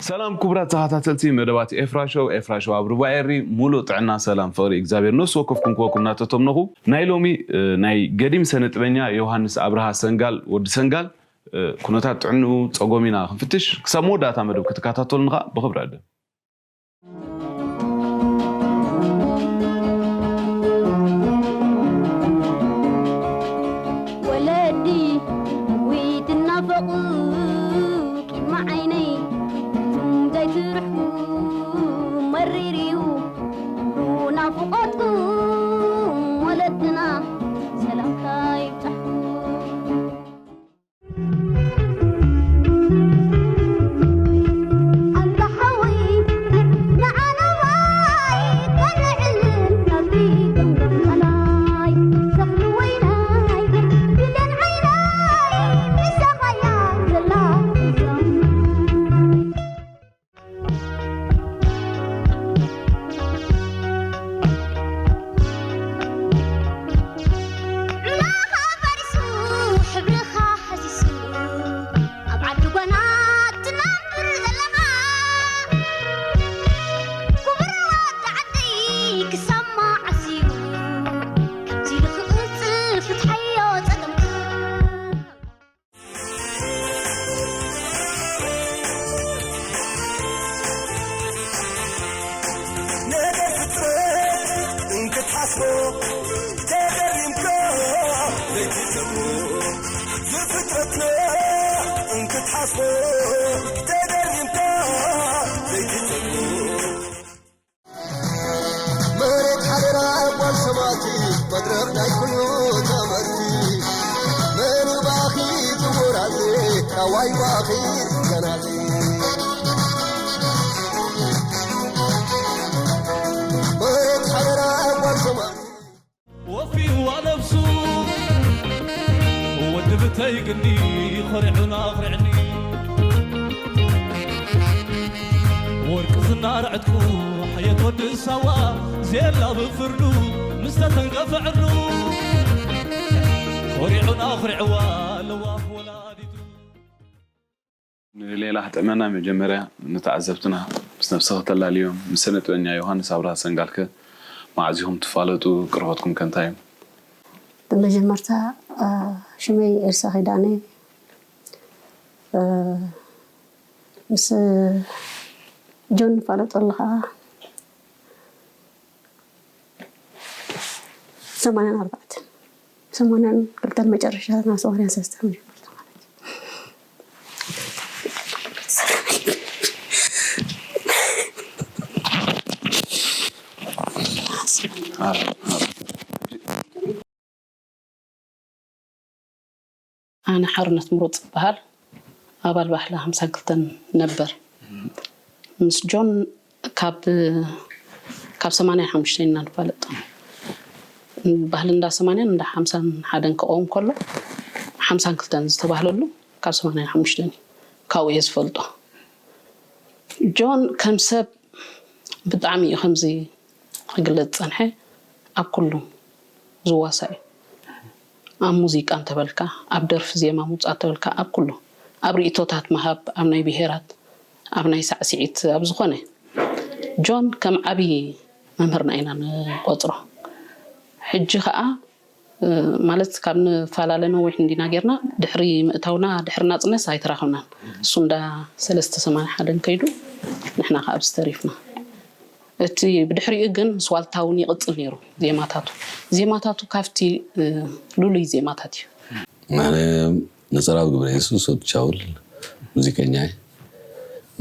ሰላም ክቡራት ተኸታተልቲ መደባት ኤፍራ ሾው፣ ኤፍራ ሾው ኣብ ሩባ ኤሪ ሙሉእ ጥዕና፣ ሰላም፣ ፍቕሪ እግዚኣብሔር ነፍሲ ወከፍኩም ክወኩም እናተተምነኹ፣ ናይ ሎሚ፣ እ፣ ናይ ገዲም ሰነ ጥበኛ ዮሃንስ ኣብርሃ ሰንጋል፣ ወዲ ሰንጋል፣ እ፣ ኩነታት ጥዕንኡ ጸጎም ኢና ክንፍትሽ። ክሳብ መወዳእታ መደብ ክትከታተሉኒ ኸኣ ብኽብሪ ዕድም። ወለዲ ዊትናፈቑ ቂድሚ ዓይነይ እቱም ዘይትርሕቁ መሪርዩ ናፍቖትኩም ወለድና ሰላምታ ይብጻሕኩም። ወፊዋ ነብሱ ወዲ ብተይ ግኒ ኾሪዑና ኽርዕኒ ወርቂ ዝናር ዕጥቁ ሓየት ወዲ ሳዋ ዜላ ብፍርዱ ምስ ተተንቀፈ ዕርዱ ኾሪዑና ኹሪዕዋ ለዋህ ወላዲቱ ንሌላ ክጥዕመና መጀመርያ ንተዓዘብትና ምስ ነብስኺ ተላልዮም ምስ ስነ ጥበበኛ ዮሃንስ ኣብርሃ ሰንጋልከ መዓዝ ኢኹም ትፋለጡ? ቅርበትኩም ከ እንታይ እዩ? ብመጀመርታ ሽመይ ኤልሳ ኪዳነ ምስ ጆን ንፋለጠሉ ከዓ ሰማንያን ኣርባዕተን ሰማንያን ክልተን መጨረሻ ናብ ሰማንያን ሰለስተን መጀመርታ ማለት እዩ። ኣነ ሓርነት ምሩፅ እበሃል። ኣባል ባህሊ ሓምሳን ክልተን ነበር። ምስ ጆን ካብ ካብ ሰማንያን ሓሙሽተን ኢና ንፋለጥ። ባህሊ እንዳ ሰማንያን እንዳ ሓምሳን ሓደን ክቐውም ከሎ ሓምሳን ክልተን ዝተባህለሉ ካብ ሰማንያን ሓሙሽተን እዩ። ካብኡ እየ ዝፈልጦ። ጆን ከም ሰብ ብጣዕሚ እዩ ከምዚ ክግለፅ ዝፀንሐ ኣብ ኩሉ ዝዋሳእ እዩ ኣብ ሙዚቃ እንተበልካ ኣብ ደርፊ ዜማ ምውፃእ እንተበልካ ኣብ ኩሉ ኣብ ርእቶታት ምሃብ ኣብ ናይ ብሄራት ኣብ ናይ ሳዕስዒት ኣብ ዝኾነ ጆን ከም ዓብዪ መምህርና ኢና ንቆፅሮ ሕጂ ከዓ ማለት ካብ ንፈላለ ነዊሕ እንዲና ጌርና ድሕሪ ምእታውና ድሕሪ ናፅነት ኣይተራኸብናን እሱ እንዳ ሰለስተ ሰማንያ ሓደን ከይዱ ንሕና ከዓ ኣብዚ ተሪፍና እቲ ብድሕሪኡ ግን ምስ ዋልታ እውን ይቕፅል ነይሩ ዜማታቱ ዜማታቱ ካብቲ ሉሉይ ዜማታት እዩ ኣነ ነፀራዊ ግብረ የሱስ ወዲ ቻውል ሙዚቀኛ እየ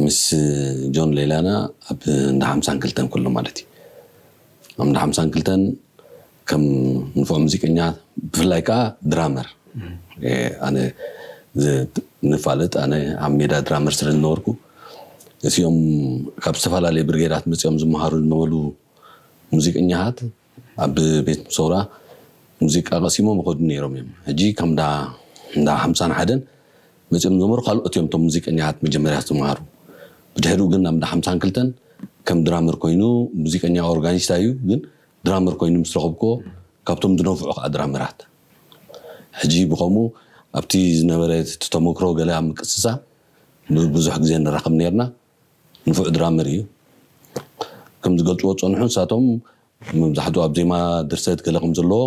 ምስ ጆን ሌላና ኣብ እንዳ ሓምሳን ክልተን ኩሉ ማለት እዩ ኣብ እንዳ ሓምሳን ክልተን ከም ንፉዕ ሙዚቀኛ ብፍላይ ከዓ ድራመር ኣነ ንፋለጥ ኣነ ኣብ ሜዳ ድራመር ስለ ዝነበርኩ እቲኦም ካብ ዝተፈላለየ ብርጌዳት መፂኦም ዝመሃሩ ዝነበሩ ሙዚቀኛታት ኣብ ቤት ሰውራ ሙዚቃ ቀሲሞም ይኸዱ ነይሮም እዮም ሕጂ ከም እንዳ ሓምሳን ሓደን መፂኦም ዝነበሩ ካልኦት እዮም እቶም ሙዚቀኛታት መጀመርያ ዝተምሃሩ ብድሕሪኡ ግን ኣብ እንዳ ሓምሳን ክልተን ከም ድራመር ኮይኑ ሙዚቀኛ ኦርጋኒስታ እዩ ግን ድራመር ኮይኑ ምስ ረኸብክዎ ካብቶም ዝነፍዑ ከዓ ድራመራት ሕጂ ብኸምኡ ኣብቲ ዝነበረ እቲ ተመክሮ ገለ ኣብ ምቅስሳ ብዙሕ ግዜ ንራኸብ ነርና ንፉዕ ድራመር እዩ። ከም ዝገልፅዎ ዝፀንሑ ንሳቶም መብዛሕትኡ ኣብ ዜማ ድርሰት ገለ ከም ዘለዎ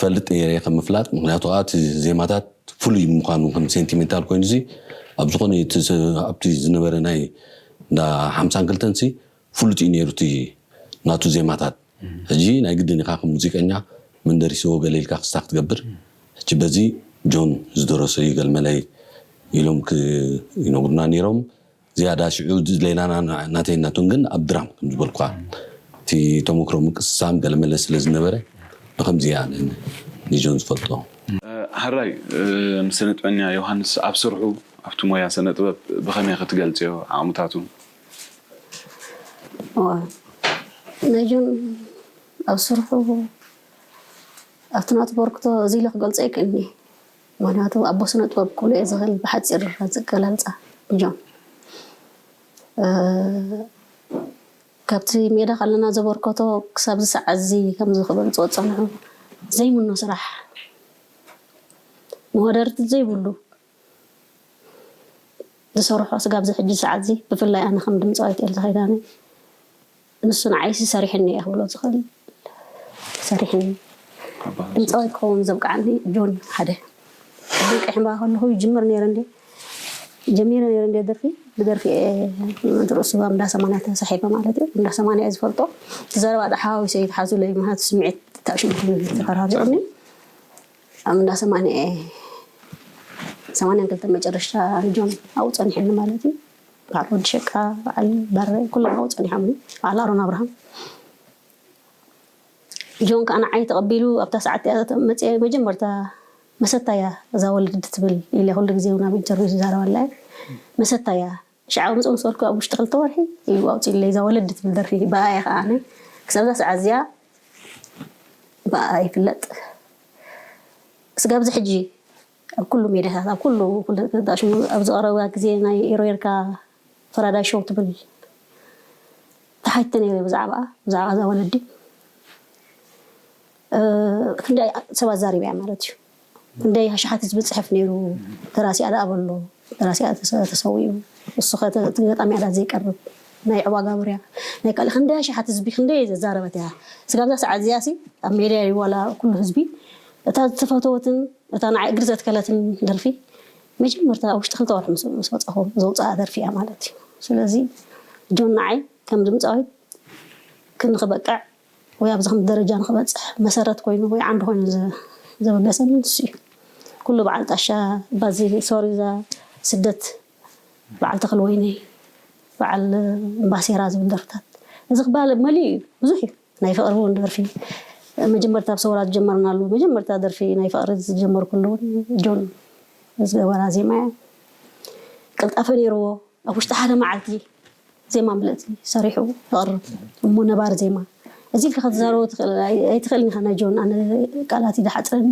ፈልጥ ነይረ ከም ምፍላጥ፣ ምክንያቱ ከዓ እቲ ዜማታት ፍሉይ ምዃኑ ከም ሴንቲሜንታል ኮይኑ ዚ ኣብ ዝኾነ እቲ ስ- ኣብቲ ዝነበረ ናይ እንዳ ሓምሳን ክልተን ሲ ፍሉጥ እዩ ነይሩ እቲ ናቱ ዜማታት። ሕጂ ናይ ግድን ኢኻ ከም ሙዚቀኛ መን ደሪስዎ ገለ ኢልካ ክስታ ክትገብር። ሕጂ በዚ ጆን ዝደረሶ እዩ ገልመለይ ኢሎም ክ- ይነግሩና ነይሮም። ዝያዳ ሽዑ ዝለይላና ናተይ ናቱን ግን ኣብ ድራም ከም ዝበልኳ እቲ ተመክሮ ምቅስሳም ገለመለ ስለ ዝነበረ ብከምዚ እያ ን- ንጆን ዝፈልጦ። ሕራይ ስነጥበኛ ዮሃንስ ኣብ ስርሑ ኣብቲ ሞያ ስነጥበብ ብኸመይ ክትገልፅዮ ዓቕምታቱ? ነጁን ኣብ ስርሑ ኣብቲ ናቱ በርክቶ እዚ ኢለ ክገልፆ ይክእልኒ። ምክንያቱ ኣቦ ስነ ጥበብ ክብሎ እየ ዝኽእል ብሓፂር ዝገላልፃ ጆን ካብቲ ሜዳ ካለና ዘበርከቶ ክሳብ ዝሰዓት እዚ ከምዚ ክበልፅዎ ዝፀንሑ ዘይምኖ ስራሕ መወደርቲ ዘይብሉ ዝሰርሖ ስጋብ እዚ ሕጂ ሰዓት እዚ ብፍላይ ኣነ ከም ድምፃዊት ኤልሳ ኪዳነ ንሱ ንዓይሲ ሰሪሕኒ እየ ክብሎ ዝኽእል ሰሪሕኒ ድምፃዊት ክኸውን ዘብቃዓኒ ጆን ሓደ ድንቂ ሕምባ ከለኹ ይጅምር ነይረ እንዴ ጀሚረ ነይረ እንዴ ደርፊ ብደርፊ ርእሱ ኣብ እንዳ ሰማንያ ተሳሒበ ማለት እዩ እንዳ ሰማንያ እየ ዝፈልጦ ዘረባ ዳሓዊ ሰይድ ሓዙለይ ማለት ስምዒት ታሽሙ ተፈራሪቑኒ ኣብ እንዳ ሰማንያ ሰማንያን ክልተ መጨረሻ ሪጆን ኣብኡ ፀኒሐኒ ማለት እዩ። በዓል ወዲ ሸቃ፣ በዓል ባረ ኩሎም ኣብኡ ፀኒሖም። በዓል ኣሮን ኣብርሃም ጆን ከዓ ንዓይ ተቐቢሉ ኣብታ ሰዓት እያ መፅአ መጀመርታ መሰታ እያ እዛ ወለዲ ትብል ኢለ ኩሉ ግዜ እውን ኣብ ኢንተርቪው ዝዛረበላ እየ። መሰታ እያ ሽዓ ምፅኡ ምስ በልኩ ኣብ ውሽጢ ክልተ ወርሒ እዩ ኣውፂኡለይ እዛ ወለዲ ትብል ደርፊ ብኣያ ከዓ ኣነ ክሳብ እዛ ሰዓት እዚኣ ብኣ ይፍለጥ። ስጋብ እዚ ሕጂ ኣብ ኩሉ ሜድያታት ኣብ ኩሉ ኩሉ ሽሙ ኣብዚ ቀረባ ግዜ ናይ ኢሮየርካ ፈራዳይ ሾው ትብል ተሓይተ ነይረ ብዛዕባ ብዛዕባ እዛ ወለዲ ክንደይ ሰብ ኣዛሪብያ ማለት እዩ። ክንደይ ኣሽሓት ህዝቢ ዝፅሕፍ ነይሩ። ተራሲኣ ደኣ በሎ ተራሲኣ ተሰዊኡ እሱ ገጣሚያ ዳ ዘይቀርብ ናይ ዕዋጋ ብርያ ናይ ካልእ ክንደይ ኣሽሓት ህዝቢ ክንደይ ዘዛረበት እያ። ስጋብ እዛ ሰዓት እዚኣ ሲ ኣብ ሜድያ እዩ ዋላ ኩሉ ህዝቢ እታ ዝተፈተወትን እታ ንዓይ እግሪ ዘትከለትን ደርፊ መጀመርታ ኣብ ውሽጢ ክልተ ወርሒ ምስ ወፃኹ ዘውፅኣ ደርፊ እያ ማለት እዩ። ስለዚ ጆን ንዓይ ከም ድምፃዊት ክንክበቅዕ ወይ ኣብዚ ከም ደረጃ ንክበፅሕ መሰረት ኮይኑ ወይ ዓንዲ ኮይኑ ዘበገሰኒ ንሱ እዩ። ኩሉ በዓል ጣሻ ባዚ ሶሪዛ ስደት በዓል ተክል ወይኒ በዓል እምባሴራ ዝብል ደርፍታት እዚ ክበሃል መሊኡ እዩ ብዙሕ እዩ ናይ ፍቅሪ እውን ደርፊ መጀመርታ ኣብ ሰውራ ዝጀመርናሉ መጀመርታ ደርፊ ናይ ፍቅሪ ዝጀመርኩሉ እውን ጆን ዝገበራ ዜማ እያ ቅልጣፈ ነይርዎ ኣብ ውሽጢ ሓደ መዓልቲ ዜማ ምልእቲ ሰሪሑ የቕርብ እሞ ነባሪ ዜማ እዚ ኢልካ ክትዛረቦ ትኽእል ኣይትኽእልን ኢኻ ናይ ጆን ኣነ ቃላት ይደሓፅረኒ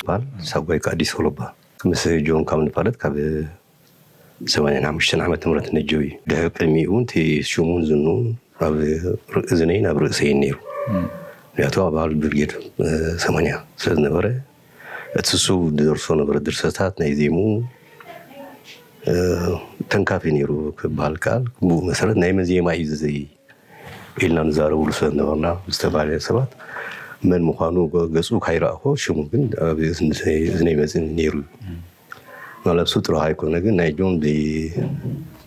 ይበሃል። ሳጓይ ከኣ ኣዲስ ወለባ ምስ ጆን ካብ ንፋለጥ ካብ ሰማንያን ሓሙሽተን ዓመተ ምህረት ነጀው እዩ። ድሕሪ ቅድሚኡ እውን እቲ ሽሙን ዝንኡን ኣብ እዝነይን ኣብ ርእሰይን ነይሩ። ምክንያቱ ኣባል ብርጌድ ሰማንያ ስለ ዝነበረ እቲ እሱ ዝደርሶ ነበረ ድርሰታት ናይ ዜምኡ ተንካፊ ነይሩ ክበሃል ከኣል ብኡ መሰረት ናይ መን ዜማ እዩ ዝዘይ ኢልና ንዛረብሉ ስለ ዝነበርና ብዝተፈላለየ ሰባት መን ምዃኑ ገፁ ካይረኣኹ ሽሙ ግን እዝነይ መፅእ ነይሩ እዩ። ማለት እሱ ጥራሕ ኣይኮነ ግን ናይ ጆን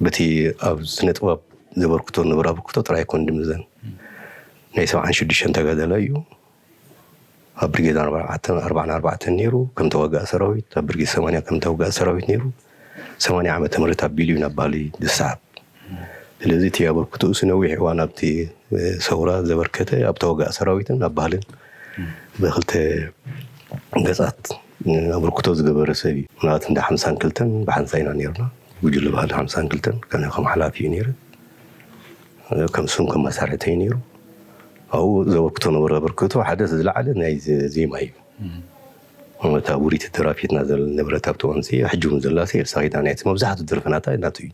በቲ ኣብ ስነ ጥበብ ዘበርክቶ ዝነበረ ኣበርክቶ ጥራሕ ኣይኮነ ድምዘን ናይ ሰብዓን ሽዱሽተን ተጋዳላይ እዩ። ኣብ ብርጌድ ኣርባዕን ኣርባዕተን ነይሩ ከም ተዋጋእ ሰራዊት ኣብ ብርጌድ ሰማንያ ከም ተዋጋእ ሰራዊት ነይሩ ሰማንያ ዓመተ ምህረት ኣቢሉ እዩ ናብ ባህሊ ዝሰዓብ ስለዚ እቲ ኣበርክትኡ ነዊሕ እዋን ኣብቲ ሰውራ ዘበርከተ ኣብ ተዋጋእ ሰራዊትን ኣብ ባህልን ብክልተ ገፃት ኣበርክቶ ዝገበረ ሰብ እዩ ምናልባት እንደ ሓምሳን ክልተን ብሓንሳ ኢና ነርና ጉጅለ ባህሊ ሓምሳን ክልተን ከነ ከም ሓላፊ እዩ ነይረ ከም ስም ከም መሳርሕተይ ነይሩ ኣብኡ ዘበርክቶ ነበረ ኣበርክቶ ሓደ ዝለዓለ ናይ ዜማ እዩ እታ ውሪት ደራፊትና ንብረት ኣብቲ እዋን ሕጂ እውን ዘላ ኤልሳ ኪዳነ እያ መብዛሕትኡ ደርፍናታ ናቱ እዩ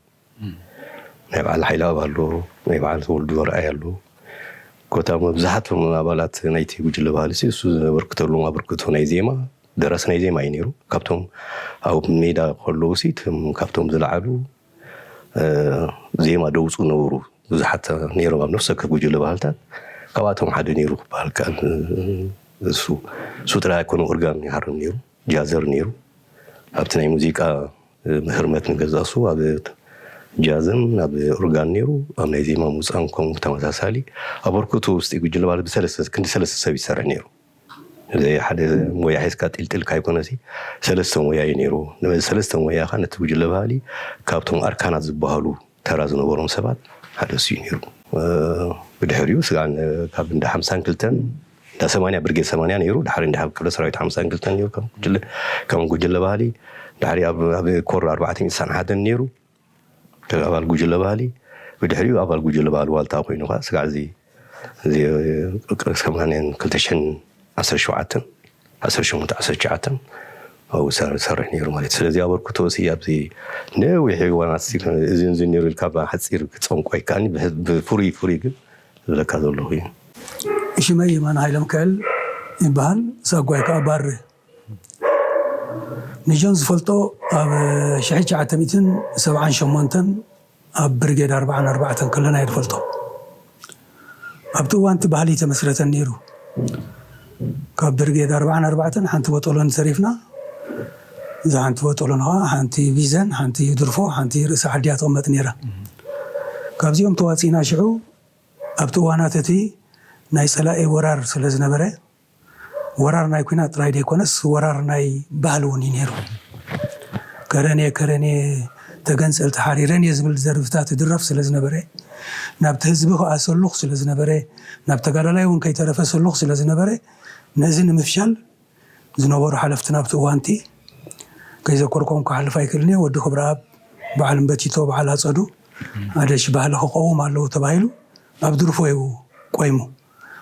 ናይ በዓል ሓይለኣብ ኣሎ ናይ በዓል ተወልዱ ኣርኣያ ኣሎ ኮታ መብዛሕትኦም ኣባላት ናይቲ ጉጅለ ባህሊ እሱ ዘበርክተሎም ኣበርክቶ ናይ ዜማ ደራሲ ናይ ዜማ እዩ ነይሩ። ካብቶም ኣብ ሜዳ ከለዉ ሲ እቶም ካብቶም ዝለዓሉ ዜማ ደውፁ ነበሩ ብዙሓት ነይሮም። ኣብ ነፍሰ ወከፍ ጉጅለ ባህልታት ካብኣቶም ሓደ ነይሩ ክበሃል ከኣል። እሱ እሱ ጥራይ ኣይኮነ፣ ኦርጋን ይሃርም ነይሩ፣ ጃዘር ነይሩ። ኣብቲ ናይ ሙዚቃ ህርመት ንገዛሱ ኣብ ጃዝን ኣብ ኦርጋን ነይሩ። ኣብ ናይ ዜማ ሙፃን ከምኡ ተመሳሳሊ ኣበርክቶ ውስጢ ጉጅለ ባህሊ ብሰለስተ ክንዲ ሰለስተ ሰብ ይሰርሕ ነይሩ። ዘይ ሓደ ሞያ ሒዝካ ጢልጢል ካይኮነሲ ሰለስተ ሞያ እዩ ነይሩ። ሰለስተ ሞያ ካ ነቲ ጉጅለ ባህሊ ካብቶም ኣርካናት ዝበሃሉ ተራ ዝነበሮም ሰባት ሓደ እሱ እዩ ነይሩ። ብድሕሪኡ ስጋን ካብ እንዳ ሓምሳን ክልተን እንዳ ሰማንያ ብርጌድ ሰማንያ ነይሩ። ድሓሪ እንዳ ክፍለ ሰራዊት ሓምሳን ክልተን ነይሩ ከም ጉጅለ ባህሊ። ድሓሪ ኣብ ኮር ኣርባዕተ ሚእቲ ሓደን ነይሩ። ኣባል ጉጅለ ባህሊ። ብድሕሪኡ ኣባል ጉጅለ ባህሊ ዋልታ ኮይኑ ከዓ ስጋዕ እዚ እዚ ሰማንያን ክልተ ሽሕን ዓሰርተ ሸውዓተን ዓሰርተ ሸሞንተ ዓሰርተ ትሽዓተን ኣብኡ ዝሰርሕ ነይሩ ማለት እዩ። ስለዚ ኣበርክቶ ሲ ኣብዚ ነዊሕ እዋናት እዚ እዚ ነይሩ ኢልካ ብሓፂር ክፀምቆ ይከኣልኒ። ብፍሩይ ፍሩይ ግን ዝብለካ ዘለኹ እዩ። ሽመይ የማነ ሃይለምክዕል ይበሃል። ሳጓይ ከዓ ባር ንጆን ዝፈልጦ ኣብ ሽሕን ትሽዓተ ሚእትን ሰብዓን ሸሞንተን ኣብ ብርጌድ ኣርባዓን ኣርባዕተን ከለና እየ ዝፈልጦ። ኣብቲ እዋንቲ ባህሊ ተመስረተን ነይሩ። ካብ ብርጌድ ኣርባዓን ኣርባዕተን ሓንቲ በጠሎን ተሪፍና። እዛ ሓንቲ በጠሎን ከዓ ሓንቲ ቢዘን፣ ሓንቲ ድርፎ፣ ሓንቲ ርእሲ ዓድያ ትቕመጥ ነይራ። ካብዚኦም ተዋፂና ሽዑ ኣብቲ እዋናት እቲ ናይ ፀላኢ ወራር ስለ ዝነበረ ወራር ናይ ኲናት ጥራይ ዘይኮነስ ወራር ናይ ባህሊ እውን እዩ ነይሩ። ከረኔ ከረኔ ተገንፀል ተሓሪረን እየ ዝብል ዘርፍታት ድረፍ ስለ ዝነበረ ናብቲ ህዝቢ ከዓ ሰሉኽ ስለ ዝነበረ ናብ ተጋዳላይ እውን ከይተረፈ ሰሉኽ ስለ ዝነበረ ነዚ ንምፍሻል ዝነበሩ ሓለፍቲ ናብቲ እዋንቲ ከይዘከርኮም ክሓልፍ ኣይክእልን እየ። ወዲ ክብረኣብ፣ በዓል እምበቲቶ፣ በዓል ኣፀዱ ኣደሽ ባህሊ ክቀውም ኣለዉ ተባሂሉ ኣብ ድርፎ እዩ ቆይሙ።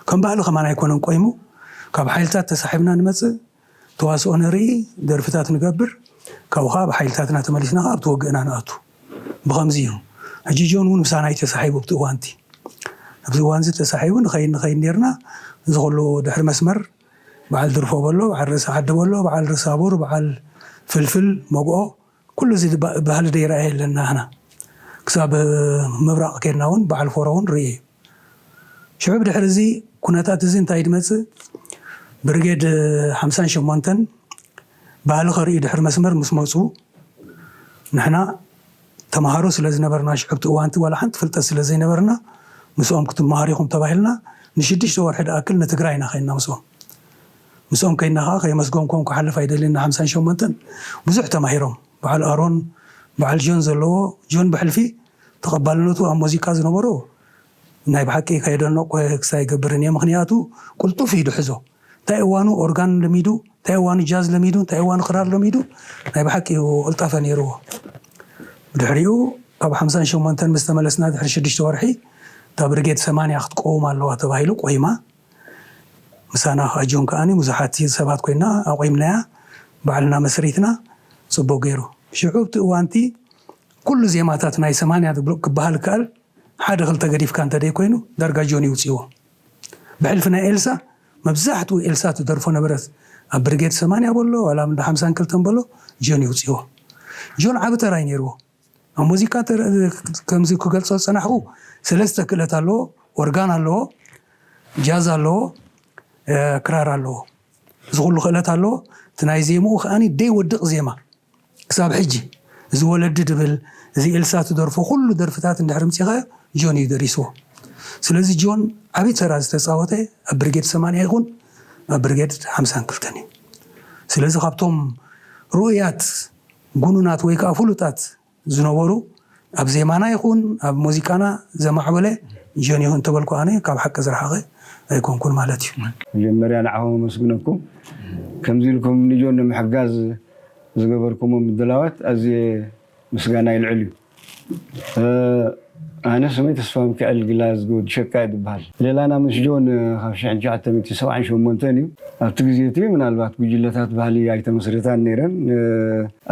ከም ባህሊ ከማን ኣይኮነን ቆይሙ። ካብ ሓይልታት ተሳሒብና ንመፅእ፣ ተዋስኦ ንርኢ፣ ደርፍታት ንገብር፣ ካብኡ ከዓ ብሓይልታትና ተመሊስና ከዓ ኣብቲ ወግእና ንኣቱ። ብኸምዚ እዩ። ሕጂ ጆን እውን ምሳና እዩ ተሳሒቡ ኣብቲ እዋንቲ ኣብዚ እዋንዚ ተሳሒቡ ንኸይድ ንኸይድ ነርና። እዚ ኩሉ ድሕሪ መስመር በዓል ድርፎ በሎ፣ በዓል ርእሲ ዓዲ በሎ፣ በዓል ርእሲ ኣቡር፣ በዓል ፍልፍል መግኦ፣ ኩሉ እዚ ባህሊ ደይረኣየ ኣለና ህና። ክሳብ ምብራቕ ኬድና እውን በዓል ፎሮ እውን ርኢ እዩ። ሽዑ ብድሕሪ እዚ ኩነታት እዚ እንታይ ድመፅእ? ብርጌድ ሓምሳን ሸሞንተን ባህሊ ከርእዩ ድሕሪ መስመር ምስ መፁ ንሕና ተምሃሮ ስለ ዝነበርና ሽዑ ኣብቲ እዋንቲ ዋላ ሓንቲ ፍልጠት ስለ ዘይነበርና ምስኦም ክትመሃሩ ኢኹም ተባሂልና ንሽዱሽተ ወርሒ ድኣክል ንትግራይ ኢና ከይድና ምስኦም ምስኦም ከይድና ከዓ ከየመስገንኩም ክሓልፍ ኣይደልን ሓምሳን ሸሞንተን ብዙሕ ተማሂሮም በዓል ኣሮን በዓል ጆን ዘለዎ ጆን ብሕልፊ ተቐባልነቱ ኣብ ሙዚቃ ዝነበሮ ናይ ብሓቂ ከየደነቑ ክሳይ ይገብርን እየ ምክንያቱ ቁልጡፍ እዩ ድሕዞ እንታይ እዋኑ ኦርጋን ለሚዱ እንታይ እዋኑ ጃዝ ለሚዱ እንታይ እዋኑ ክራር ለሚዱ ናይ ብሓቂ እዩ ቅልጣፈ ነይርዎ ብድሕሪኡ ካብ ሓምሳን ሸሞንተን ምስ ተመለስና ድሕሪ ሽዱሽተ ወርሒ እታ ብርጌድ ሰማንያ ክትቀውም ኣለዋ ተባሂሉ ቆይማ ምሳና ከዓ ጆን ከዓኒ ብዙሓት ሰባት ኮይና ኣቆይምናያ ባዕልና መስሪትና ፅቡቅ ገይሩ ሽዑ እቲ እዋንቲ ኩሉ ዜማታት ናይ ሰማንያ ክበሃል ከኣል ሓደ ክልተ ገዲፍካ እንተደይ ኮይኑ ዳርጋ ጆን ይውፅዎ ብሕልፊ ናይ ኤልሳ መብዛሕትኡ ኤልሳ ትደርፎ ነበረት ኣብ ብርጌድ ሰማንያ በሎ ዋላ እንደ ሓምሳን ክልተን በሎ ጆን ይውፅዎ ጆን ዓቢ ተራይ ነይርዎ ኣብ ሙዚቃ ከምዚ ክገልፆ ዝፀናሕኩ ሰለስተ ክእለት ኣለዎ ኦርጋን ኣለዎ ጃዝ ኣለዎ ክራር ኣለዎ እዚ ኩሉ ክእለት ኣለዎ እቲ ናይ ዜምኡ ከዓኒ ደይ ወድቕ ዜማ ክሳብ ሕጂ እዚ ወለዲ ድብል እዚ ኤልሳ ትደርፎ ኩሉ ደርፍታት እንድሕር ምፂኻዮ ጆን እዩ ደሪስዎ ስለዚ ጆን ዓብዪ ተራ ዝተፃወተ ኣብ ብርጌድ ሰማንያ ይኹን ኣብ ብርጌድ ሓምሳን ክልተን እዩ ስለዚ ካብቶም ርኡያት ጉኑናት ወይ ከዓ ፍሉጣት ዝነበሩ ኣብ ዜማና ይኹን ኣብ ሙዚቃና ዘማዕበለ ጆን ይኹን ተበልኩ ኣነ ካብ ሓቂ ዝረሓቐ ኣይኮንኩን ማለት እዩ። መጀመርያ ንዓኹም ኣመስግነኩም ከምዚ ኢልኩም ንጆን ንምሕጋዝ ዝገበርኩሞ ምድላዋት ኣዝየ ምስጋና ይልዕል እዩ። ኣነ ስመይ ተስፋሚካኤል ግላዝጊ ወዲ ሸቃ እዩ ዝበሃል። ሌላና ምስ ጆን ካብ ሽሕን ትሽዓተ ሚእትን ሰብዓን ሸሞንተን እዩ። ኣብቲ ግዜ እቲ ምናልባት ጉጅለታት ባህሊ ኣይተመስረታን ነይረን።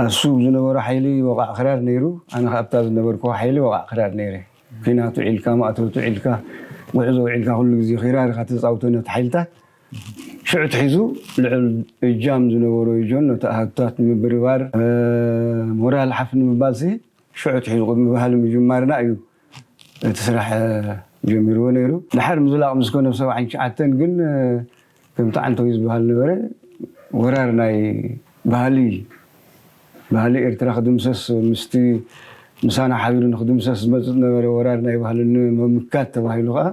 ኣሱ ዝነበሮ ሓይሊ ወቓዕ ክራር ነይሩ፣ ኣነ ከኣ ኣብታ ዝነበርክዋ ሓይሊ ወቓዕ ክራር ነይረ። ኲናት ውዒልካ፣ ማእቶት ውዒልካ፣ ጉዕዞ ውዒልካ ኩሉ ግዜ ክራር ኢኻ ተጻውቶ ነቲ ሓይልታት። ሽዑ ትሒዙ ልዑል እጃም ዝነበሮ እዩ ጆን ነቲ ኣሃዱታት ንምብርባር፣ እ፣ ሞራል ሓፍ ንምባል ሲ ሽዑ ትሒዙ ቅድሚ ባህሊ ምጅማርና እዩ እቲ ስራሕ፣ እ፣ ጀሚርዎ ነይሩ። ድሓር ምዝላቕ ምስ ኮነ ብ ሰብዓን ትሽዓተን ግን፣ እ፣ ከምቲ ዓንተው ዝበሃል ነበረ። ወራር ናይ ባህሊ፣ ባህሊ ኤርትራ ክድምሰስ፣ ምስቲ ምሳና ሓቢሩ ንክድምሰስ ዝመጽእ ዝነበረ ወራር ናይ ባህሊ ንምምካት ተባሂሉ ከኣ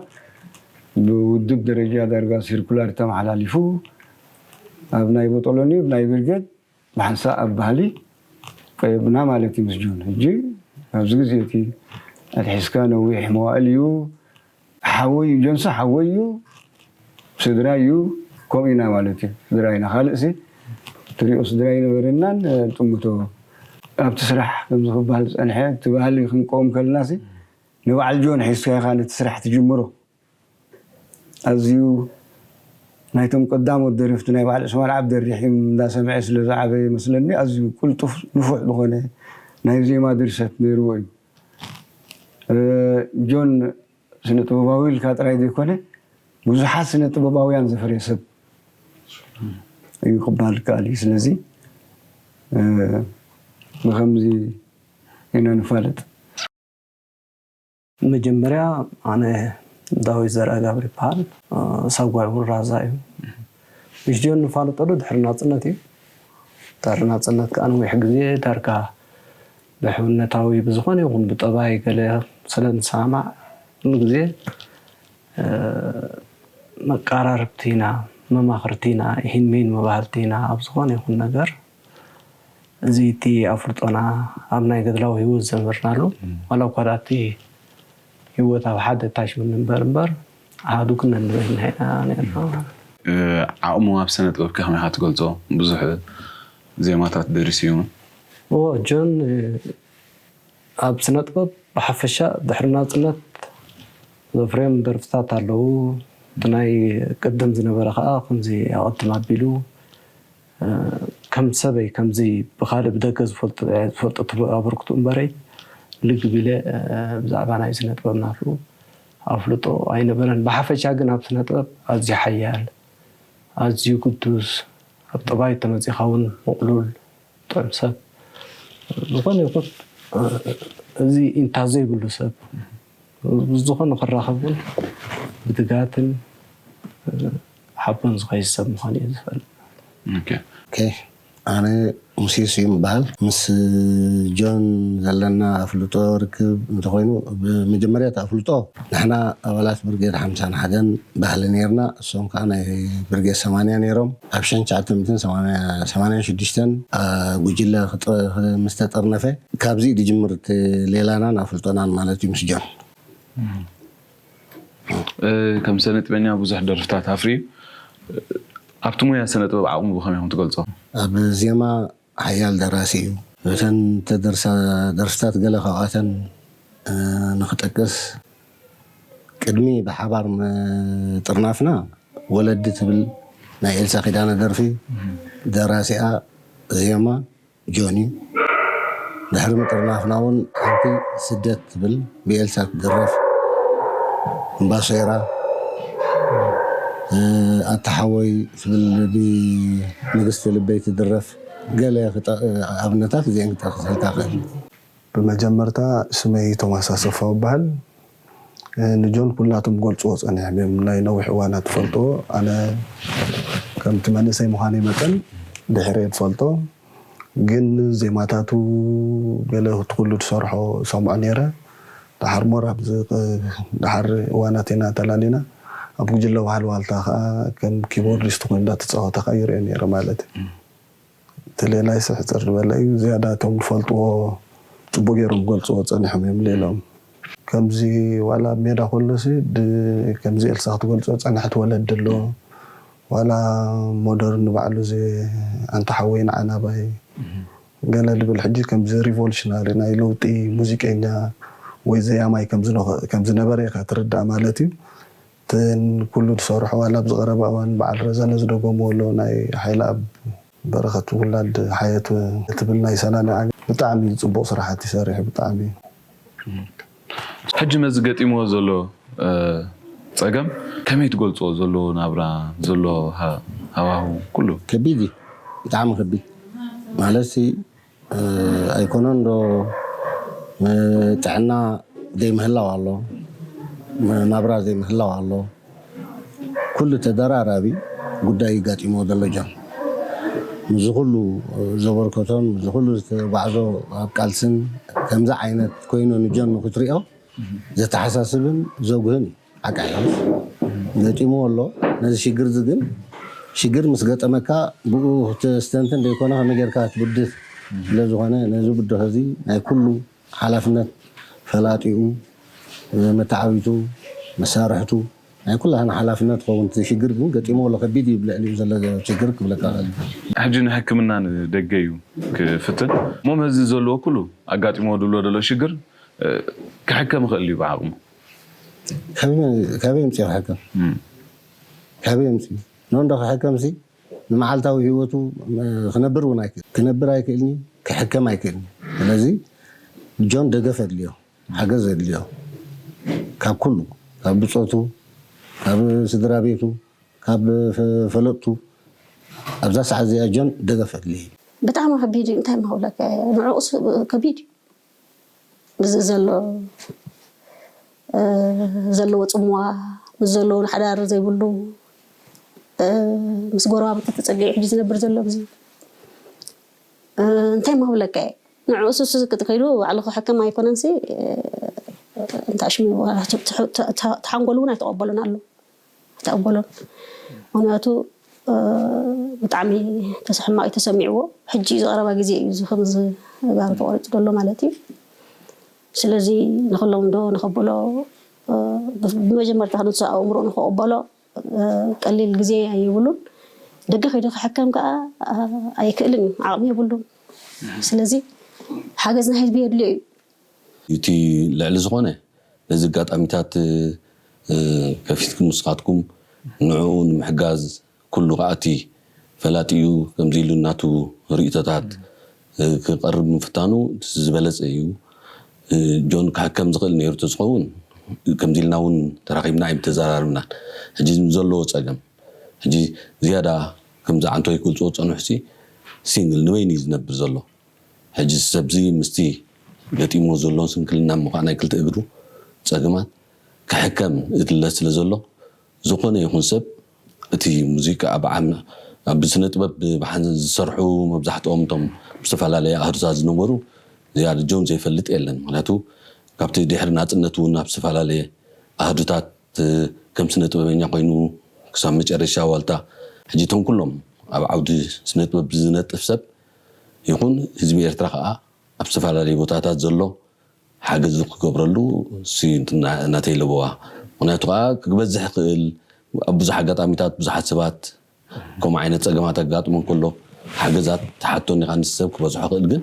ብውድብ ደረጃ ዳርጋ ሲርኩላር ተመሓላሊፉ፣ ኣብ ናይ ቦጦሎኒ፣ ናይ ብርጌድ፣ ብሓንሳእ ኣብ ባህሊ ቀየብና ማለት እዩ ምስ ጆን። ሕጂ ኣብዚ ግዜ እቲ ኣትሒዝካ ነዊሕ መዋእል እዩ። ሓወይ እዩ፣ ጆንሲ ሓወይ እዩ፣ ስድራ እዩ፣ ከምኡ ኢና ማለት እዩ። ስድራ ኢና። ካልእሲ ትሪኦ ስድራ ኣይነበረናን፣ እ፣ ጥምቶ ኣብቲ ስራሕ ከምዚ ክበሃል ዝጸንሐ፣ እቲ ባህሊ ክንቀውም ከለናሲ ንበዓል ጆን ሒዝካ ኢኻ ነቲ ስራሕ ትጅምሮ። ኣዝዩ ናይቶም ቀዳሞት ደረፍቲ ናይ በዓል ዑስማን ዓብደሪሒም እንዳሰምዐ ስለ ዝዓበየ መስለኒ፣ ኣዝዩ ቅልጡፍ ንፉዕ ዝኾነ ናይ ዜማ ድርሰት ነይርዎ እዩ። እ፣ ጆን ስነ ጥበባዊ ኢልካ ጥራይ ዘይኮነ፣ ብዙሓት ስነ ጥበባውያን ዘፍረየ ሰብ እዩ ክበሃል ይከኣል እዩ። ስለዚ፣ እ፣ ብኸምዚ ኢና ንፋለጥ። መጀመርያ ኣነ ዳዊት ዘርኣጋብር ይበሃል። እ፣ ሳጓይ እውን ራዛ እዩ። ምስ ጆን ንፋለጠሉ ድሕሪ ናጽነት እዩ። ድሕሪ ናጽነት ከኣ ነዊሕ ግዜ ዳርጋ ብሕውነታዊ ብዝኾነ ይኹን ብጠባይ ገለ ስለ ንሰማማዕ ኩሉ ግዜ፣ እ፣ መቀራርብቲ ኢና፣ መማኽርቲ ኢና፣ ኢሂን ሚሂን መባህልቲ ኢና ኣብ ዝኾነ ይኹን ነገር። እዚ እቲ ኣፍልጦና ኣብ ናይ ገድላዊ ህይወት ዘንበርናሉ፣ እም። ዋላ እኳ ደኣ እቲ ህይወት ኣብ ሓደ ኣታችመንት ንንበር እምበር፣ ኣሃዱ ክንነንበርና ኢና ነርና። እ፣ ዓቕሙ ኣብ ስነ ጥበብ ከመይ ኢኻ ትገልጾ? ብዙሕ ዜማታት ደሪሱ እዩ። እዎ፣ ጆን፣ እ፣ ኣብ ስነ ጥበብ ብሓፈሻ ድሕሪ ናጽነት ዘፍርዮም ደርፍታት ኣለዉ። እቲ ናይ ቅድም ዝነበረ ከኣ ከምዚ ኣቐድም ኣቢሉ፣ እ፣ ከም ሰበይ ከምዚ ብኻልእ ብደገ ዝፈልጦ፣ ዝፈልጦ እቲ ኣበርክቱ እምበረይ ልግብ ኢለ፣ እ፣ ብዛዕባ ናይ ስነ ጥበብ ናቱ ኣፍልጦ ኣይነበረን። ብሓፈሻ ግን ኣብ ስነ ጥበብ ኣዝዩ ሓያል፣ ኣዝዩ ግዱስ፣ ኣብ ጠባይ ተመጺኻ እውን ምቕሉል፣ ጥዑም ሰብ፣ ዝኾነ ይኹን፣ እ፣ እዚ ኢንታ ዘይብሉ ሰብ፣ ምስ ዝኾነ ክራኸብ እውን ብትግሃትን፣ እ፣ ሓቦን ዝኸይድ ሰብ ምዃኑ እየ ዝፈልጥ። ኦኬ። ኦኬ፣ ኣነ ሙሴ ስዩም ይበሃል። ምስ ጆን ዘለና ኣፍልጦ ርክብ እንተኾይኑ፣ ብመጀመርያ እቲ ኣፍልጦ ንሕና ኣባላት ብርጌድ ሓምሳን ሓደን ባህሊ ነይርና፣ እሶም ከዓ ናይ ብርጌድ ሰማንያ ነይሮም። ኣብ ሽሕን ትሽዓተ ሚእትን ሰማንያን ሽዱሽተን፣ አ፣ ጉጅለ ክጠ-፣ ምስ ተጠርነፈ፣ ካብዚ ድጅምር እቲ ሌላናን ኣፍልጦናን ማለት እዩ ምስ ጆን። እ፣ ከም ስነ ጥበበኛ ብዙሕ ደርፍታት ኣፍርዩ። ኣብቲ ሙያ ስነ ጥበብ ዓቕሙ ብኸመይ ኢኹም ትገልጾ? ኣብ ዜማ ሓያል ደራሲ እዩ። እተን ተደርሳ ደርፍታት ገለ ካብኣተን፣ እ፣ ንኽጠቅስ፣ ቅድሚ ብሓባር ምጥርናፍና ወለዲ ትብል ናይ ኤልሳ ኪዳነ ደርፊ፣ ደራሲኣ ዜማ ጆን እዩ። ድሕሪ ምጥርናፍና እውን ሓንቲ ስደት ትብል ብኤልሳ ትድረፍ፣ እምባሶይራ፣ እ፣ ኣታ ሓወይ ትብል ብንግስቲ ልበይ ትድረፍ፣ ገለ ክጠ-፣ ኣብነታት እዚአን ክጠቅሰልካ እኽእል። ብመጀመርታ ስመይ ቶማስ ኣሰፋ እበሃል። እ፣ ንጆን ኩላቶም ክገልጽዎ ጸኒሖም እዮም። ናይ ነዊሕ እዋናት ትፈልጥዎ፣ ኣነ ከምቲ መንእሰይ ምዃነይ መጠን ድሕሪ እየ ዝፈልጦ። ግን ዜማታቱ ገለ እቲ ኩሉ ዝሰርሖ እሰምዖ ነይረ። ደሓር ሞር ኣብዚ፣ ደሓር እዋናት ኢና ተላሊና። ኣብ ጉጅለ ዋህል ዋልታ ከኣ ከም ኪቦርዲስት ኮይኑ እንዳተጻወተ ከኣ ይርአ ነይረ ማለት እዩ። እም። እቲ ሌላይስ ሕጽር ዝበለ እዩ። ዝያዳ እቶም ዝፈልጥዎ ጽቡቕ ገይሮም ክገልጽዎ ጸኒሖም እዮም ሌሎም። ከምዚ ዋላ ኣብ ሜዳ ከሎሲ ድ-፣ ከምዚ ኤልሳ ክትገልጾ ጸንሐት ወለዲ ኣሎ። ዋላ ሞደርን ባዕሉ እዚ ኣንታ ሓወይ ንዓና ባይ እም። ገለ ልብል ሕጂ ከምዚ ሪቮሉሽናሪ ናይ ለውጢ ሙዚቀኛ ወይ ዘያማይ ከም ዝነኸ-፣ ከም ዝነበረ ኢኻ ትርዳእ ማለት እዩ። እተን ኩሉ ዝሰርሖ ዋላ ኣብዚ ቀረባ እዋን በዓል ረዘነ ዝደገምዎ ኣሎ ናይ ሓይለኣብ በረኸት ውላድ ሓየት ትብል ናይ ሰላሌ ዓቢ ብጣዕሚ ጽቡቕ ስራሓት ይሰርሕ ብጣዕሚ። ሕጂ ነዚ ገጢምዎ ዘሎ፣ እ፣ ጸገም ከመይ ትገልጽዎ? ዘሎ ናብራ፣ ዘሎ ሃ-፣ ሃዋሁ ኩሉ ከቢድ እዩ። ብጣዕሚ ከቢድ ማለት ሲ ኣይኮነን ዶ? ጥዕና ዘይምህላው ኣሎ፣ ናብራ ዘይምህላው ኣሎ። ኩሉ ተደራራቢ ጉዳይ ይጋጢሞ ዘሎ ጆን። ምስዚ ኩሉ ዘበርከቶን ምስዚ ኩሉ ዝተጓዕዞ ኣብ ቃልስን ከምዚ ዓይነት ኮይኑ ንጆን ንክትሪኦ ዘተሓሳስብን ዘጉህን እዩ። ሓቃ ገጢምዎ ኣሎ። ነዚ ሽግር እዚ ግን ሽግር ምስ ገጠመካ ብኡ ክትስተንትን ዘይኮነ ከመይ ጌርካ ትብድህ ስለ ዝኾነ ነዚ ብድሆ እዚ ናይ ኩሉ ሓላፍነት ፈላጢኡ መተዓቢቱ መሳርሕቱ ናይ ኩላህና ሓላፍነት ክኸውን እቲ ሽግር ግን ገጢሞ ኣሎ። ከቢድ እዩ ብልዕሊኡ ዘሎ ሽግር ክብለካ እኽእል። ሕጂ ንሕክምና ንደገ እዩ ክፍትን እሞ መዚ ዘለዎ ኩሉ ኣጋጢሞ ድሎ ዘሎ ሽግር ክሕከም ይኽእል እዩ ብዓቕሙ። ካበይ ምፅእ ክሕከም? ካበይ ምፅእ? ኖንዶ ክሕከም ሲ ንመዓልታዊ ህይወቱ ክነብር እውን ኣይክእል ክነብር ኣይክእልኒ ክሕከም ኣይክእልኒ። ስለዚ ጆን ደገፍ ኣድልዮ ሓገዝ ኣድልዮ ካብ ኩሉ ካብ ብፆቱ ካብ ስድራ ቤቱ ካብ ፈለጥቱ ኣብዛ ሰዓት እዚኣ ጆን ደገፍ ኣድልዮ። ብጣዕሚ ከቢድ እዩ። እንታይ ማውለቀ ንዕኡስ ከቢድ እዩ። ዘሎ ዘለዎ ፅምዋ ምስ ዘለዎ ሓዳር ዘይብሉ ምስ ጎረባብቲ ተፀጊዑ ሕጂ ዝነብር ዘሎ ግዜ እንታይ ማብለካ እየ ንዕኡ ስስ ክትከይዱ ባዕሉ ክሕክም ኣይኮነን ሲ እንታይ ሽሙ ተሓንጎሉ እውን ኣይተቐበሉን ኣሎ ኣይተቐበሉን ምክንያቱ ብጣዕሚ ተስሕማቕ እዩ ተሰሚዕዎ ሕጂ ዝቐረባ ግዜ እዩ እዚ ከምዚ ጋር ተቆሪፁ ዘሎ ማለት እዩ ስለዚ ንክሎም ዶ ንከብሎ ብመጀመርታ ክንሱ ኣእምሮ ንክቕበሎ ቀሊል ግዜ ኣይብሉን ደገ ከይዱ ክሕከም ከዓ ኣይክእልን እዩ ዓቕሚ የብሉን ስለዚ ሓገዝ ናይ ህዝቢ የድልዮ እዩ እቲ ልዕሊ ዝኾነ ነዚ ኣጋጣሚታት ከፊትኩም ንስኻትኩም ንዕኡ ንምሕጋዝ ኩሉ ከዓ እቲ ፈላጢኡ ከምዚ ኢሉ ናቱ ርእይቶታት ክቐርብ ምፍታኑ ዝበለፀ እዩ። ጆን ክሕከም ዝኽእል ነይሩ ተዝኸውን ከምዚ ኢልና እውን ተራኺብና ኣይምተዘራርብናን። ሕጂ ዘለዎ ፀገም ሕጂ ዝያዳ ከምዚ ዓንቶይ ክገልፅዎ ዝፀንሑ ሲ ሲንግል ንበይኑ እዩ ዝነብር ዘሎ። ሕጂ ሰብዚ ምስቲ ገጢሞ ዘሎ ስንክልና ምዃ ናይ ክልተ እግሩ ፀገማት ክሕከም እድለ ስለ ዘሎ ዝኾነ ይኹን ሰብ እቲ ሙዚቃ ኣብ ዓም ኣብ ስነ ጥበብ ብሓን ዝሰርሑ መብዛሕትኦም እቶም ዝተፈላለየ ኣህርዛ ዝነበሩ ዝያድጆም ዘይፈልጥ የለን ምክንያቱ ካብቲ ድሕሪ ናፅነት እውን ናብ ዝተፈላለየ ኣህዱታት ከም ስነ ጥበበኛ ኮይኑ ክሳብ መጨረሻ ዋልታ ሕጂ እቶም ኩሎም ኣብ ዓውዲ ስነ ጥበብ ዝነጥፍ ሰብ ይኹን ህዝቢ ኤርትራ ከዓ ኣብ ዝተፈላለዩ ቦታታት ዘሎ ሓገዝ ክገብረሉ እናተይ ለበዋ ምክንያቱ ከዓ ክበዝሕ ይኽእል ኣብ ብዙሕ ኣጋጣሚታት ብዙሓት ሰባት ከምኡ ዓይነት ፀገማት ኣጋጥሞ ከሎ ሓገዛት ተሓቶ ኒካ ንሰብ ክበዝሖ ክእል ግን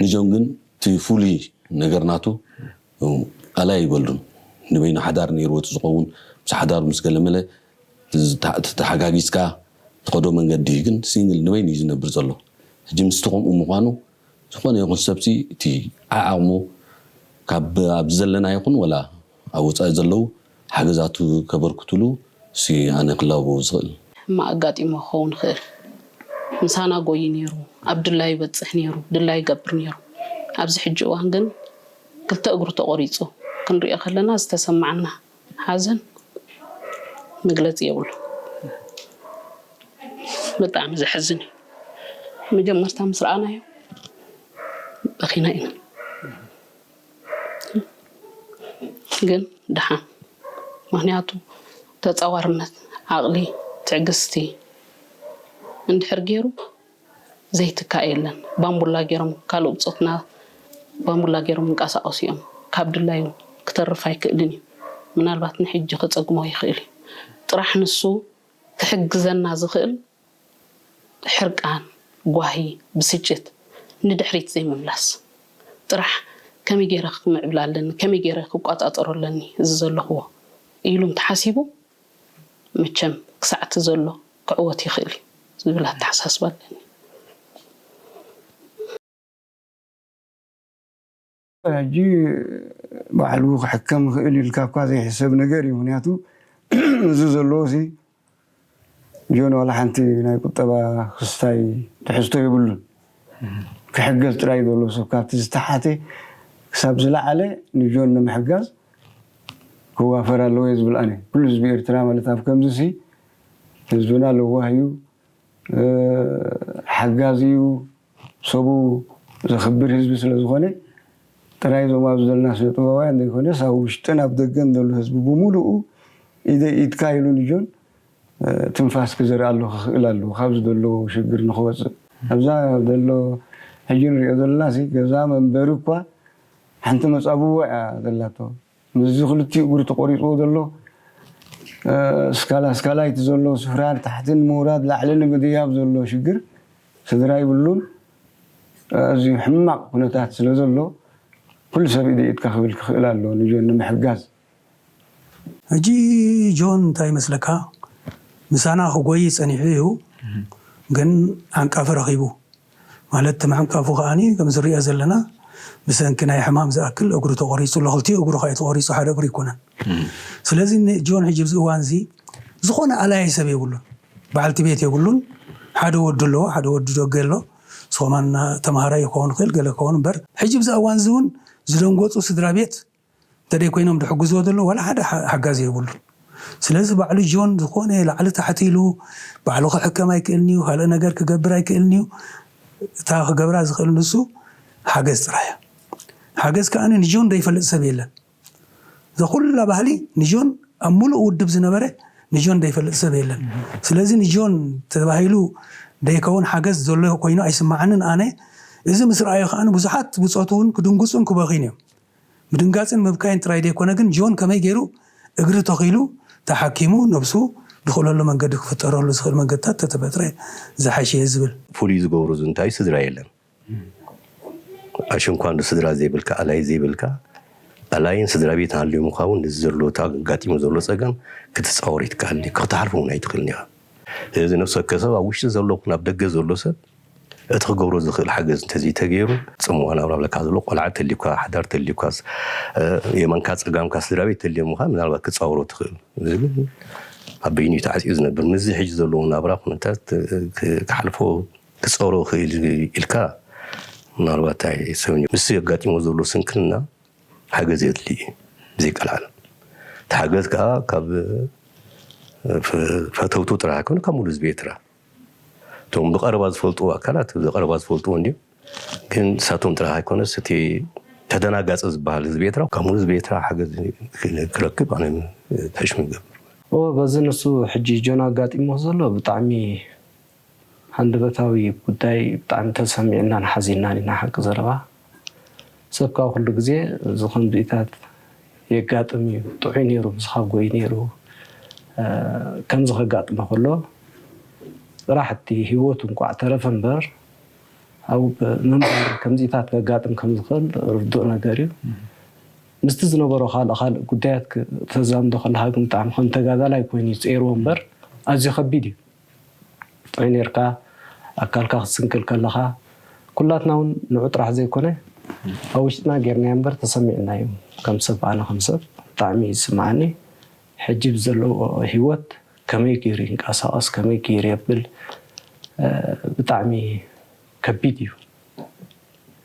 ንጆን ግን እቲ ፍሉይ ነገር ናቱ ኣላይ ይበሉን ንበይኑ ሓዳር ነይርዎ ዝኸውን ምስ ሓዳሩ ምስ ገለመለ ተሓጋጊዝካ ትኸዶ መንገዲ ግን ሲንግል ንበይኑ እዩ ዝነብር ዘሎ ሕጂ ምስቲ ከምኡ ምዃኑ ዝኾነ ይኹን ሰብሲ እቲ ዓዓቕሙ ካብ ኣብዚ ዘለና ይኹን ወላ ኣብ ወፃኢ ዘለዉ ሓገዛቱ ከበርክትሉ ሲ ኣነ ክላቦ ዝኽእል ሕማ ኣጋጢሞ ክኸውን ይኽእል ምሳና ጎይ ነይሩ ኣብ ድላዩ ይበፅሕ ነይሩ ድላዩ ይገብር ነይሩ ኣብዚ ሕጂ እዋን ግን ክልተ እግሩ ተቖሪፁ ክንሪኦ ከለና ዝተሰማዓና ሓዘን መግለፂ የብሉ ብጣዕሚ ዘሕዝን እዩ መጀመርታ ምስ ረኣናዮ በኺና ኢና ግን ደሓን ምኽንያቱ ተፃዋርነት ዓቕሊ ትዕግስቲ እንድሕር ገይሩ ዘይትካእ የለን ባምቡላ ገይሮም ካልእ ብፆትና ባምቡላ ገይሮም እንቀሳቀሱ እዮም ካብ ድላዩ ክተርፍ ኣይክእልን እዩ ምናልባት ንሕጂ ክፀግሞ ይኽእል እዩ ጥራሕ ንሱ ክሕግዘና ዝኽእል ሕርቃን፣ ጓሂ፣ ብስጭት ንድሕሪት ዘይምምላስ ጥራሕ ከመይ ገይረ ክምዕብል ኣለኒ፣ ከመይ ገይረ ክቋጻጸሮ ኣለኒ እዚ ዘለኽዎ ኢሉ እንተሓሲቡ መቸም ክሳዕ እቲ ዘሎ ክዕወት ይኽእል እዩ ዝብል ኣተሓሳስባ ኣለኒ። ሕጂ ባዕሉ ክሕከም ይኽእል ኢልካ እኳ ዘይሕሰብ ነገር እዩ። ምክንያቱ እዚ ዘለዎ ሲ ጆን ዋላ ሓንቲ ናይ ቁጠባ ክስታይ ትሕዝቶ የብሉን። ክሕገዝ ጥራይ ዘሎ ሰብ ካብቲ ዝተሓተ ክሳብ ዝለዓለ ንጆን ንምሕጋዝ ክዋፈር ኣለዎ እየ ዝብል ኣነ። ኩሉ ህዝቢ ኤርትራ ማለት ኣብ ከምዚ ሲ ህዝብና ለዋህ እዩ፣ ሓጋዚ እዩ፣ ሰቡ ዘኽብር ህዝቢ ስለ ዝኾነ ጥራይ እዞም ኣብዚ ዘለና ስነ ጥበባውያን ዘይኮነስ ኣብ ውሽጥን ኣብ ደገን ዘሎ ህዝቢ ብምሉኡ ኢደ ኢድካ ኢሉ ንጆን ትንፋስ ክዘርእ ኣሎ ክኽእል ኣለዎ ካብዚ ዘለዎ ሽግር ንክወፅእ። ኣብዛ ዘሎ ሕጂ ንሪኦ ዘለና ሲ ገዛ መንበሪ እኳ ሓንቲ መፃብቦ እያ ዘላቶ። ምስዚ ክልቲኡ እግሩ ተቆሪፅዎ ዘሎ ስካላ ስካላይት ዘሎ ስፍራ ታሕትን ምውራድ ላዕልን ምግድያብ ዘሎ ሽግር ስድራ ይብሉን። ኣዝዩ ሕማቕ ኩነታት ስለ ዘሎ ኩሉ ሰብ ኢደ ኢድካ ክብል ክኽእል ኣሎ ንጆን ንምሕጋዝ። ሕጂ ጆን እንታይ ይመስለካ? ምሳና ክጎይ ጸኒሑ እዩ፣ ግን ዓንቃፊ ረኺቡ። ማለት እቲ ምዕንቃፉ ከኣኒ ከምዚ ንሪኦ ዘለና ብሰንኪ ናይ ሕማም ዝኣክል እግሩ ተቖሪጹ ኣሎ። ክልቲኡ እግሩ ከኣ ተቖሪጹ፣ ሓደ እግሩ ኣይኮነን። ስለዚ ንጆን ሕጂ ኣብዚ እዋን እዚ ዝኾነ ኣላያይ ሰብ የብሉን። በዓልቲ ቤት የብሉን። ሓደ ወዱ ኣለዎ፣ ሓደ ወዱ ደገ ኣሎ። ንሱ ከማን ተምሃራይ ክኸውን ይኽእል፣ ገለ ክኸውን እምበር ሕጂ ኣብዚ እዋን እዚ እውን ዝደንገጹ ስድራ ቤት እንተደይ ኮይኖም ዝሕግዝዎ ዘሎ ዋላ ሓደ ሓ- ሓጋዚ የብሉን። ስለዚ ባዕሉ ጆን ዝኾነ ላዕሊ ታሕቲ ኢሉ ባዕሉ ክሕከም ኣይክእልን እዩ፣ ካልእ ነገር ክገብር ኣይክእልን እዩ። እታ ክገብራ ዝኽእል ንሱ ሓገዝ ጥራይ እያ። ሓገዝ ከኣ ንጆን ዘይፈልጥ ሰብ የለን። እዛ ኩላ ባህሊ ንጆን ኣብ ሙሉእ ውድብ ዝነበረ ንጆን ዘይፈልጥ ሰብ የለን። ስለዚ ንጆን ተባሂሉ ዘይከውን ሓገዝ ዘሎ ኮይኑ ኣይስማዓንን ኣነ። እዚ ምስ ረኣዩ ከኣ ብዙሓት ብጾት እውን ክድንግጹን ክበኽዩን እዮም። ምድንጋጽን ምብካይን ጥራይ ዘይኮነ ግን ጆን ከመይ ገይሩ እግሪ ተኺሉ ተሓኪሙ ነብሱ ድኽእለሉ መንገዲ ክፍጠረሉ ዝኽእል መንገድታት ተተፈጥረ ዝሓሸ እየ ዝብል። ፍሉይ ዝገብሮ ዝንታይ ስድራ የለን። ኣሽንኳንዶ ስድራ ዘይብልካ ኣላይ ዘይብልካ ኣላይን ስድራ ቤት ሃልዩ ምኳውን ነዚ ዘሎ ኣጋጢሙ ዘሎ ጸገም ክትጻወር ይትክኣልኒ ክትሓልፎ እውን ኣይትኽእልን ኢኻ። ስለዚ ነፍሲ ወከፍ ሰብ ኣብ ውሽጢ ዘሎ ኩን ኣብ ደገ ዘሎ ሰብ እቲ ክገብሮ ዝኽእል ሓገዝ እንተዘይተገይሩ፣ ጽምዋ ናብራ ብለካ ዘሎ ቆልዓ ተልዩካ፣ ሓዳር ተልዩካ፣ የማንካ ጸጋምካ ስድራ ቤት ተልዮምኻ ምናልባት ክጻወሮ ትኽእል። እዚ ግን ኣብ በይኑ እዩ ተዓጽዩ ዝነብር። ምስዚ ሕጂ ዘለዎ ናብራ ኩነታት ክሓልፎ ክጸውሮ ክእል ኢልካ ምናልባት ኣይሰብን እዩ። ምስ የጋጢሞ ዘሎ ስንክልና ሓገዝ የድሊ እዩ ብዘይቀልዓለም። እቲ ሓገዝ ከዓ ካብ ፈተውቱ ጥራሕ ኣይኮነ ካብ ሙሉ ህዝቢ ኤርትራ እቶም ብቐረባ ዝፈልጡ ኣካላት ብቐረባ ዝፈልጥዎ እንዲዮም። ግን ንሳቶም ጥራሕ ኣይኮነስ እቲ ተደናጋፂ ዝበሃል ህዝቢ ኤርትራ ካብ ሙሉ ህዝቢ ኤርትራ ሓገዝ ክረክብ ኣነ ተሽሙ ይገብር። በዚ ንሱ ሕጂ ጆን ኣጋጢሞ ዘሎ ብጣዕሚ ሃንደበታዊ ጉዳይ ብጣዕሚ ተሰሚዕናን ሓዚንናን ኢና ሓቂ ዘረባ። ሰብ ካብ ኩሉ ግዜ እዚ ከምዚኢታት የጋጥም እዩ። ጥዑይ ነይሩ፣ ምሳኻ ጎይ ነይሩ። ከምዚ ከጋጥሞ ከሎ ጥራሕ እቲ ህይወቱ እንኳዕ ተረፈ እምበር ኣብ ምንባር ከምዚኢታት ከጋጥም ከም ዝኽእል ርዱእ ነገር እዩ። ምስቲ ዝነበሮ ካልእ ካልእ ጉዳያት ተዛምዶ ከለኻ ግን ብጣዕሚ ከም ተጋዳላይ ኮይኑ እዩ ፀይርዎ እምበር ኣዝዩ ከቢድ እዩ። ጥዑይ ነይርካ ኣካልካ ክትስንክል ከለኻ ኩላትና እውን ንዑ ጥራሕ ዘይኮነ ኣብ ውሽጥና ጌርናዮ እምበር ተሰሚዕና እዩ ከም ሰብ ኣነ ከም ሰብ ብጣዕሚ እዩ ዝስምዓኒ። ሕጂ ብዘለዎ ህይወት ከመይ ገይሩ ይንቀሳቐስ ከመይ ገይሩ የብል ብጣዕሚ ከቢድ እዩ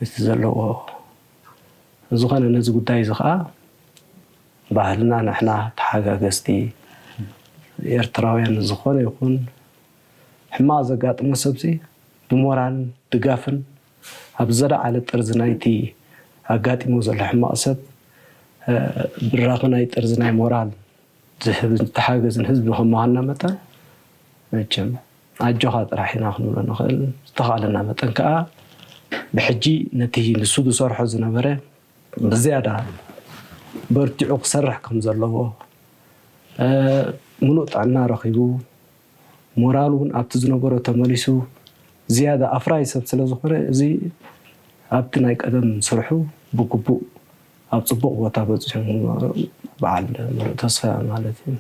እቲ ዘለዎ። ዝኾነ ነዚ ጉዳይ እዚ ከዓ ባህልና ንሕና ተሓጋገዝቲ ኤርትራውያን ዝኾነ ይኹን ሕማቕ ዘጋጥሞ ሰብሲ ብሞራልን ድጋፍን ኣብ ዘለዓለ ጥርዚ ናይቲ ኣጋጢሞ ዘሎ ሕማቕ ሰብ ብራኺ ናይ ጥርዚ ናይ ሞራል ዝህብ ዝተሓገዝን ህዝቢ ከም ምዃንና መጠን መቸም ኣጆኻ ጥራሕ ኢና ክንብሎ ንኽእል። ዝተኻእለና መጠን ከዓ ብሕጂ ነቲ ንሱ ዝሰርሖ ዝነበረ ብዝያዳ በርቲዑ ክሰርሕ ከም ዘለዎ፣ ምሉእ ጥዕና ረኺቡ፣ ሞራሉ እውን ኣብቲ ዝነበሮ ተመሊሱ፣ ዝያዳ ኣፍራይ ሰብ ስለ ዝኾነ፣ እዚ ኣብቲ ናይ ቀደም ስርሑ ብግቡእ ኣብ ፅቡቕ ቦታ በፂሑ በዓል ምሉእ ተስፋ ማለት እዩ።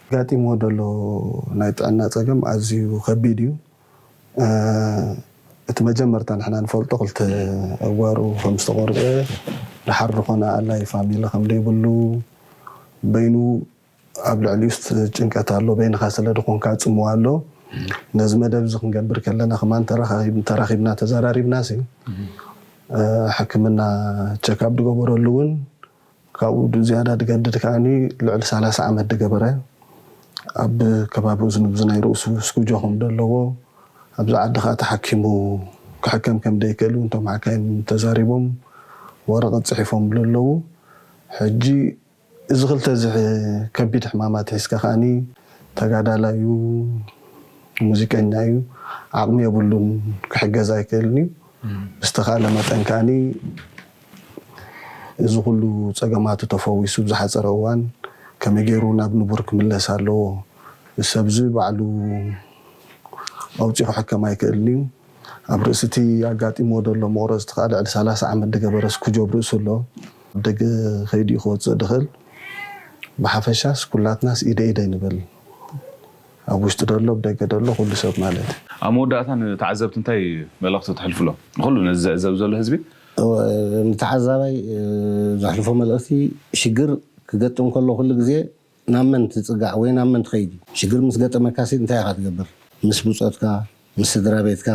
ኣጋጢምዎ ዘሎ ናይ ጥዕና ፀገም ኣዝዩ ከቢድ እዩ። እቲ መጀመርታ ንሕና ንፈልጦ ክልተ ኣዋርኡ ከም ዝተቆርፀ፣ ደሓር ዝኾነ ኣላይ ፋሚሊ ከም ዘይብሉ፣ በይኑ ኣብ ልዕሊኡስ ጭንቀት ኣሎ፣ በይንኻ ስለ ዝኾንካ ፅምዋ ኣሎ። ነዚ መደብ እዚ ክንገብር ከለና ከማን ተራኺብ- ተራኺብና ተዘራሪብና ሲ ሕክምና ቸካፕ ዝገበረሉ እውን ካብኡ ዝያዳ ዝገድድ ከዓኒ ልዕሊ ሰላሳ ዓመት ዝገበረ ኣብ ከባቢ እዝኒ ብዙ ናይ ርእሱ ስኩጆ ከም ዘለዎ ኣብዚ ዓዲ ከዓ ተሓኪሙ ክሕከም ከም ዘይክእል እውን እቶም ሓካይም ተዛሪቦም ወረቐት ፅሒፎም ብለለዉ ሕጂ እዚ ክልተ እዚ ከቢድ ሕማማት ሒዝካ ከዓኒ ተጋዳላዩ ሙዚቀኛ እዩ ዓቕሚ የብሉን ክሕገዝ ኣይክእልን እዩ ብዝተኻእለ መጠን ከዓኒ እዚ ኩሉ ፀገማቱ ተፈዊሱ ብዝሓፀረ እዋን ከመይ ገይሩ ናብ ንቡር ክምለስ ኣለዎ ሰብዚ ባዕሉ ኣውፂኡ ክሕከም ኣይክእልን እዩ ኣብ ርእሲ እቲ ኣጋጢምዎ ዘሎ መቑረፅ እቲ ከዓ ልዕሊ ሰላሳ ዓመት ዝገበረስ ኩጆ ኣብ ርእሱ ኣሎ ደገ ከይድኡ ክወፅእ ድኽእል ብሓፈሻስ ኩላትናስ ኢደ ኢደ ንበል ኣብ ውሽጢ ደሎ ብደገ ደሎ ኩሉ ሰብ ማለት እዩ ኣብ መወዳእታ ንተዓዘብቲ እንታይ መልእኽቲ ትሕልፍሎ ንኩሉ ነዚ ዝዕዘብ ዘሎ ህዝቢ ንተዓዛባይ ዘሕልፎ መልእኽቲ ሽግር ክገጥም ከሎ ኩሉ ግዜ ናብ መን ትፅጋዕ ወይ ናብ መን ትኸይድ እዩ ሽግር ምስ ገጠመካሲ እንታይ ኢኻ ትገብር ምስ ብፆትካ ምስ ስድራ ቤትካ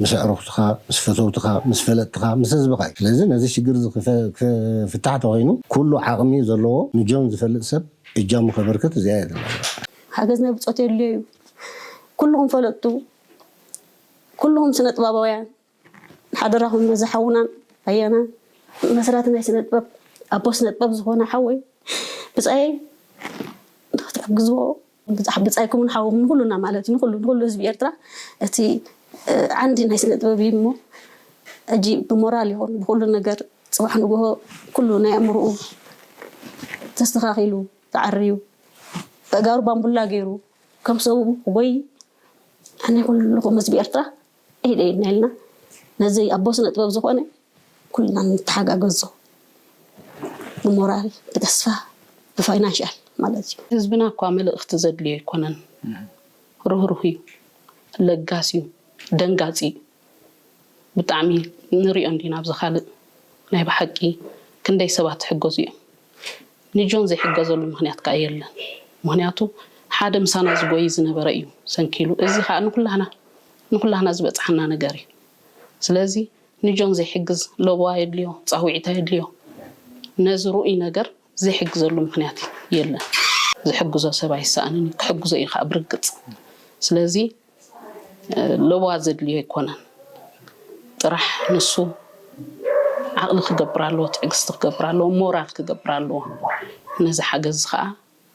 ምስ ኣዕሩኽትኻ ምስ ፈተውትኻ ምስ ፈለጥትኻ ምስ ህዝብኻ እዩ ስለዚ ነዚ ሽግር እዚ ክፈ- ክፍታሕ ተኾይኑ ኩሉ ዓቕሚ ዘለዎ ንጆን ዝፈልጥ ሰብ እጃሙ ከበርክት እዚኣ እየ ዝብላ ሓገዝ ናይ ብፆት የድልዮ እዩ ኩልኹም ፈለጥቱ ኩልኹም ስነ ጥበባውያን ሓደራኹም ነዚ ሓውናን ኣያናን መስራቲ ናይ ስነ ጥበብ ኣቦ ስነ ጥበብ ዝኾነ ሓወይ ብፃየይ ክትሕግዝዎ ብፃይኩምን ሓውኹም ንኩሉና ማለት እዩ ንኩሉ ንኩሉ ህዝቢ ኤርትራ እቲ ዓንዲ ናይ ስነ ጥበብ እዩ እሞ ሕጂ ብሞራል ይኹን ብኩሉ ነገር ፅባሕ ንግሆ ኩሉ ናይ ኣእምርኡ ተስተኻኺሉ ተዓርዩ ኣእጋሩ ባምቡላ ገይሩ ከም ሰብኡ ክጎይ ኣነ ኩልኹም ህዝቢ ኤርትራ ኢድ ኢድና ኢልና ነዚ ኣቦ ስነ ጥበብ ዝኾነ ኩልና ንተሓጋገዞ ብሞራል ብተስፋ ብፋይናንሻል ማለት እዩ ህዝብና እኳ መልእኽቲ ዘድልዮ ኣይኮነን ርህሩህ እዩ ለጋስ እዩ ደንጋፂ እዩ ብጣዕሚ ንሪኦ እንዲና ኣብዚ ካልእ ናይ ብሓቂ ክንደይ ሰባት ትሕገዙ እዮም ንጆን ዘይሕገዘሉ ምኽንያት ከዓ የለን ምኽንያቱ ሓደ ምሳና ዝጎይ ዝነበረ እዩ ሰንኪሉ እዚ ከዓ ንኩላህና ንኩላህና ዝበፅሓና ነገር እዩ ስለዚ ንጆን ዘይሕግዝ ለበዋ የድልዮ ፃውዒታ የድልዮ ነዚ ርኡይ ነገር ዘይሕግዘሉ ምኽንያት የለን ዝሕግዞ ሰብ ኣይሰኣንን እዩ ክሕግዞ እዩ ከዓ ብርግፅ ስለዚ ለበዋ ዘድልዮ ኣይኮነን ጥራሕ ንሱ ዓቕሊ ክገብር ኣለዎ ትዕግስቲ ክገብር ኣለዎ ሞራል ክገብር ኣለዎ ነዚ ሓገዝ ከዓ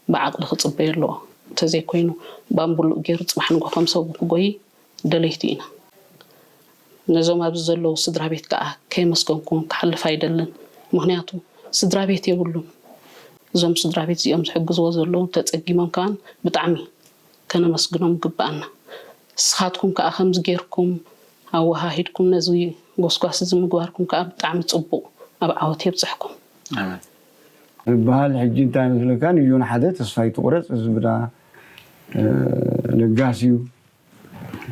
ብዓቕሊ ክፅበዮ ኣለዎ እንተዘይኮይኑ ባምቡሉእ ገይሩ ፅባሕ ንጎ ከም ሰቡ ክጎይ ደለይቲ ኢና ነዞም ኣብዚ ዘለዉ ስድራ ቤት ከዓ ከየመስገንኩዎም ክሓልፍ ኣይደልን ምክንያቱ ስድራ ቤት የብሉን እዞም ስድራ ቤት እዚኦም ዝሕግዝዎ ዘለዉ ተፀጊሞም ከዓን ብጣዕሚ ከነመስግኖም ይግበኣና። ንስኻትኩም ከኣ ከምዚ ጌርኩም ኣወሃሂድኩም ነዚ ጎስጓስ እዚ ምግባርኩም ከኣ ብጣዕሚ ጽቡቕ፣ ኣብ ዓወት የብጽሕኩም። ኣሜን። ዝበሃል ሕጂ እንታይ መስለካ ንዮን ሓደ ተስፋ ይትቑረጽ እዚ ብዳ ለጋስ እዩ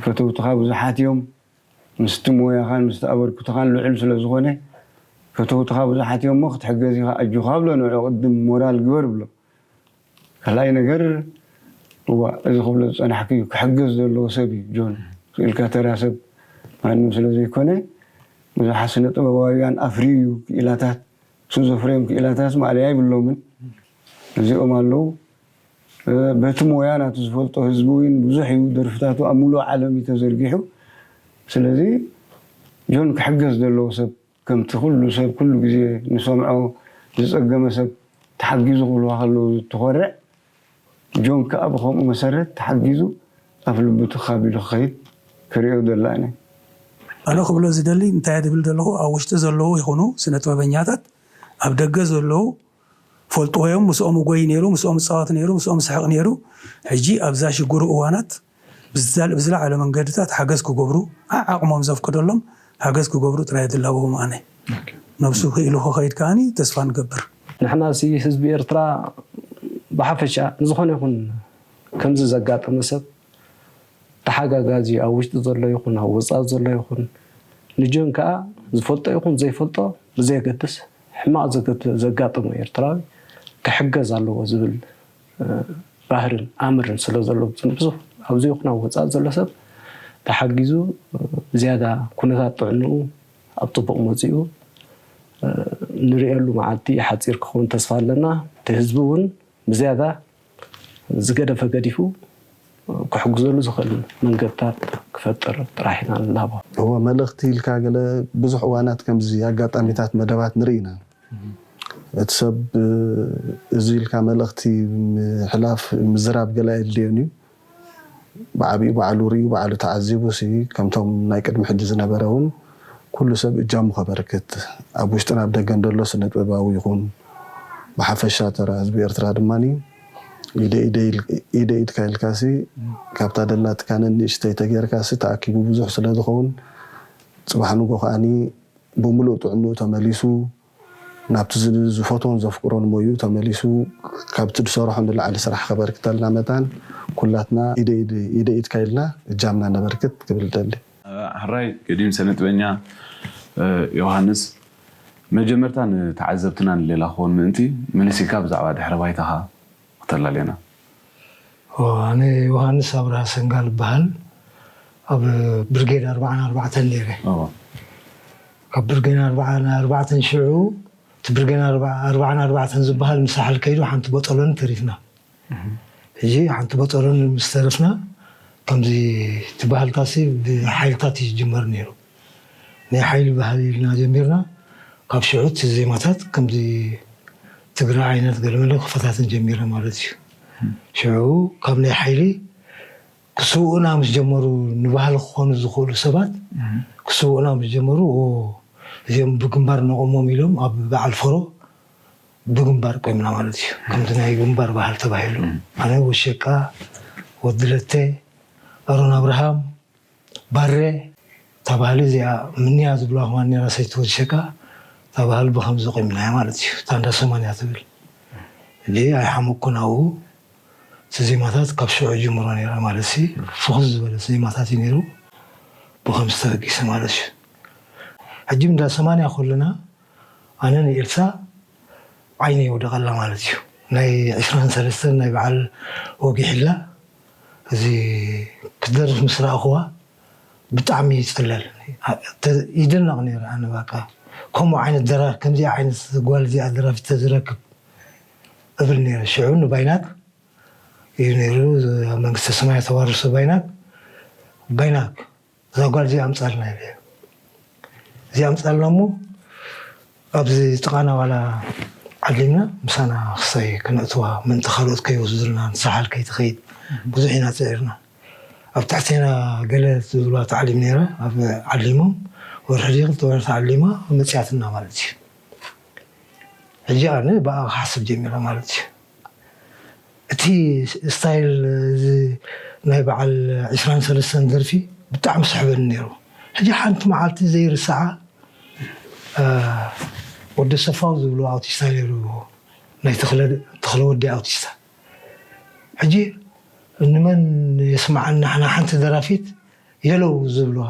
ፈተውትኻ ብዙሓት እዮም ምስቲ ሞያኻን ምስቲ ኣበርክቶኻን ልዑል ስለ ዝኾነ ፈተውትኻ ብዙሓት እዮም እሞ ክትሕገዝ ኢኻ ኣጆኻ ብሎ ንዑ ቅድም ሞራል ግበር ብሎ ካልኣይ ነገር እዋ እዚ ክብሎ ዝፀናሕክዩ ክሕገዝ ዘለዎ ሰብ እዩ ጆን ክኢልካ ተራ ሰብ ማንም ስለ ዘይኮነ ብዙሓት ስነ ጥበባውያን ኣፍርዩ እዩ ክኢላታት እሱ ዘፍረዮም ክኢላታት ማእለያ ይብሎምን እዚኦም ኣለዉ በቲ ሞያ ናቱ ዝፈልጦ ህዝቢ እውን ብዙሕ እዩ ደርፍታቱ ኣብ ሙሉእ ዓለም እዩ ተዘርጊሑ ስለዚ ጆን ክሕገዝ ዘለዎ ሰብ ከምቲ ኩሉ ሰብ ኩሉ ግዜ ንሰምዖ ዝፀገመ ሰብ ተሓጊዙ ክብልዋ ከለዉ ትኾርዕ ጆን ከዓ ብከምኡ መሰረት ተሓጊዙ ኣፍ ልቡ ትኻቢሉ ክኸይድ ክሪኦ ደላነ ኣነ ክብሎ ዝደሊ እንታይ ድብል ዘለኹ ኣብ ውሽጢ ዘለዉ ይኹኑ ስነ ጥበበኛታት ኣብ ደገ ዘለዉ ፈልጥዎ እዮም ምስኦም ጎይ ነይሩ ምስኦም ዝፃወት ነይሩ ምስኦም ዝስሕቕ ነይሩ ሕጂ ኣብዛ ሽግሩ እዋናት ብዝለዓለ መንገድታት ሓገዝ ክገብሩ ዓዓቕሞም ዘፍቅደሎም ሓገዝ ክገብሩ ጥራይ ዝላበዎም ኣነ ነብሱ ክኢሉ ክኸይድ ከዓኒ ተስፋ ንገብር ንሕና ሲ ህዝቢ ኤርትራ ብሓፈሻ ንዝኾነ ይኹን ከምዚ ዘጋጠመ ሰብ ተሓጋጋዚ ኣብ ውሽጢ ዘሎ ይኹን ኣብ ወፃኢ ዘሎ ይኹን ንጆን ከዓ ዝፈልጦ ይኹን ዘይፈልጦ ብዘየገድስ ሕማቕ ዘጋጠሞ ኤርትራዊ ክሕገዝ ኣለዎ ዝብል ባህርን ኣምርን ስለ ዘሎ ብዙ ኣብዚ ይኹን ኣብ ወፃእ ዘሎ ሰብ ተሓጊዙ ዝያዳ ኩነታት ጥዕንኡ ኣብ ፅቡቕ መፂኡ ንርእየሉ መዓልቲ ሓፂር ክኸውን ተስፋ ኣለና። እቲ ህዝቢ እውን ብዝያዳ ዝገደፈ ገዲፉ ክሕግዘሉ ዝኽእል መንገድታት ክፈጥር ጥራሕ ኢና ንላቦ። እወ፣ መልእኽቲ ኢልካ ገለ ብዙሕ እዋናት ከምዚ ኣጋጣሚታት መደባት ንርኢ ኢና። እቲ ሰብ እዚ ኢልካ መልእኽቲ ምሕላፍ ምዝራብ ገለ ኣየድልዮን እዩ። ብዓቢኡ ባዕሉ ርእዩ ባዕሉ ተዓዚቡ ሲ ከምቶም ናይ ቅድሚ ሕጂ ዝነበረ እውን ኩሉ ሰብ እጃሙ ከበርክት ኣብ ውሽጥን ኣብ ደገን ዘሎ ስነ ጥበባዊ ይኹን ብሓፈሻ ተራ ህዝቢ ኤርትራ ድማ ኢደ ኢደ ኢል- ኢደ ኢድካ ኢልካ ሲ ካብታ ደላትካ ነንእሽተይ ተጌርካ ሲ ተኣኪቡ ብዙሕ ስለ ዝኸውን ጽባሕ ንጎ ከዓኒ ብምሉእ ጥዕንኡ ተመሊሱ ናብቲ ዝ- ዝፈትዎን ዘፍቅሮን ሞይኡ ተመሊሱ ካብቲ ዝሰርሖ ንላዕሊ ስራሕ ከበርክተልና መታን ኩላትና ኢደ ኢድ- ኢደ ኢድካ ኢልና እጃምና ነበርክት ክብል ደሊ። ሕራይ ገዲም ስነ ጥበኛ ዮሃንስ፣ መጀመርታ ንተዓዘብትና ንሌላ ክኸውን ምእንቲ መሊስ ኢልካ ብዛዕባ ድሕረ ባይታኻ ክተላልየና። ኣነ ዮሃንስ ኣብርሃ ሰንጋል እበሃል። ኣብ ብርጌድ ኣርባዓን ኣርባዕተን ነይረ። ካብ ብርጌድ ኣርባዓን ኣርባዕተን ሽዑ እቲ ብርጌድ ኣርባዓን ኣርባዕተን ዝበሃል ንሳሕል ከይዱ ሓንቲ ቦጠሎኒ ተሪፍና። ሕጂ ሓንቲ ቦጠሎኒ ምስ ተረፍና ከምዚ እቲ ባህልታሲ ብሓይልታት እዩ ዝጅመር ነይሩ። ናይ ሓይሊ ባህሊ ኢልና ጀሚርና። ካብ ሽዑ እቲ ዜማታት ከምዚ ትግረ ዓይነት ገለመለ ክፈታትን ጀሚረ ማለት እዩ። ሽዑ ካብ ናይ ሓይሊ ክስውኡና ምስ ጀመሩ፣ ንባህሊ ክኾኑ ዝኽእሉ ሰባት ክስውኡና ምስ ጀመሩ፣ እዚኦም ብግንባር ነቆሞም ኢሎም ኣብ በዓል ፈሮ ብግንባር ቆምና ማለት እዩ። ከምዚ ናይ ግንባር ባህል ተባሂሉ ኣነ ወሸቃ፣ ወድለተ፣ ኣሮን ኣብርሃም፣ ባሬ፣ እታ ባህሊ እዚኣ ምንያ ዝብላ ከማን ነራ ሰይቲ ወሸቃ። እታ ባህሊ ብኸምዚ ቆምናያ ማለት እዩ። እታ እንዳ ሰማንያ ትብል እዚ ኣይሓመኩን ኣብኡ። እቲ ዜማታት ካብ ሽዑ ጅምሮ ነይራ ማለት ሲ ፍኹስ ዝበለ ዜማታት እዩ ነይሩ። ብኸምዚ ተበጊሰ ማለት እዩ። ሕጂ እንዳ ሰማንያ ከለና ኣነ ንኤልሳ ዓይነ ይወደቐላ ማለት እዩ። ናይ ዕስራን ሰለስተን ናይ በዓል ወጊሕላ እዚ ክትደርፍ ምስ ረኣኽዋ ብጣዕሚ ይፅለል። ይድነቕ ነይረ ኣነ። በቃ ከምኡ ዓይነት ደራፊ፣ ከምዚኣ ዓይነት ጓል እዚኣ ደራፊት ተዝረክብ እብል ነይረ። ሽዑ ንባይናክ እዩ ነይሩ፣ ኣብ መንግስተ ሰማይ ተዋርሶ ባይናክ። ባይናክ እዛ ጓል እዚኣ ኣምፃልና ኢለ። እዚኣ ኣምፃልና እሞ ኣብዚ ጥቓና ዋላ ዓሊምና ምሳና ክሳይ ክነእትዋ ምእንቲ ካልኦት ከይወስዱልና ንሳሓል ከይትኸይድ ብዙሕ ኢና ፅዒርና። ኣብ ትሕቴና ገለ ዝብልዋ ተዓሊም ነይራ። ኣብ ዓሊሞም ወርሒ ድዩ ክልተ ወርሒ ተዓሊማ መፅያትና ማለት እዩ። ሕጂ ኣነ ብኣ ክሓስብ ጀሚረ ማለት እዩ። እቲ ስታይል እዚ ናይ በዓል ዕስራን ሰለስተን ደርፊ ብጣዕሚ ስሕበኒ ነይሩ። ሕጂ ሓንቲ መዓልቲ ዘይርስዓ ወዲ ሰፋው ዝብሉ ኣውቲስታ ነይሩ፣ ናይ ተኽለ ወዲ ኣውቲስታ። ሕጂ ንመን የስምዓና? ሓንቲ ደራፊት የለው ዝብልዋ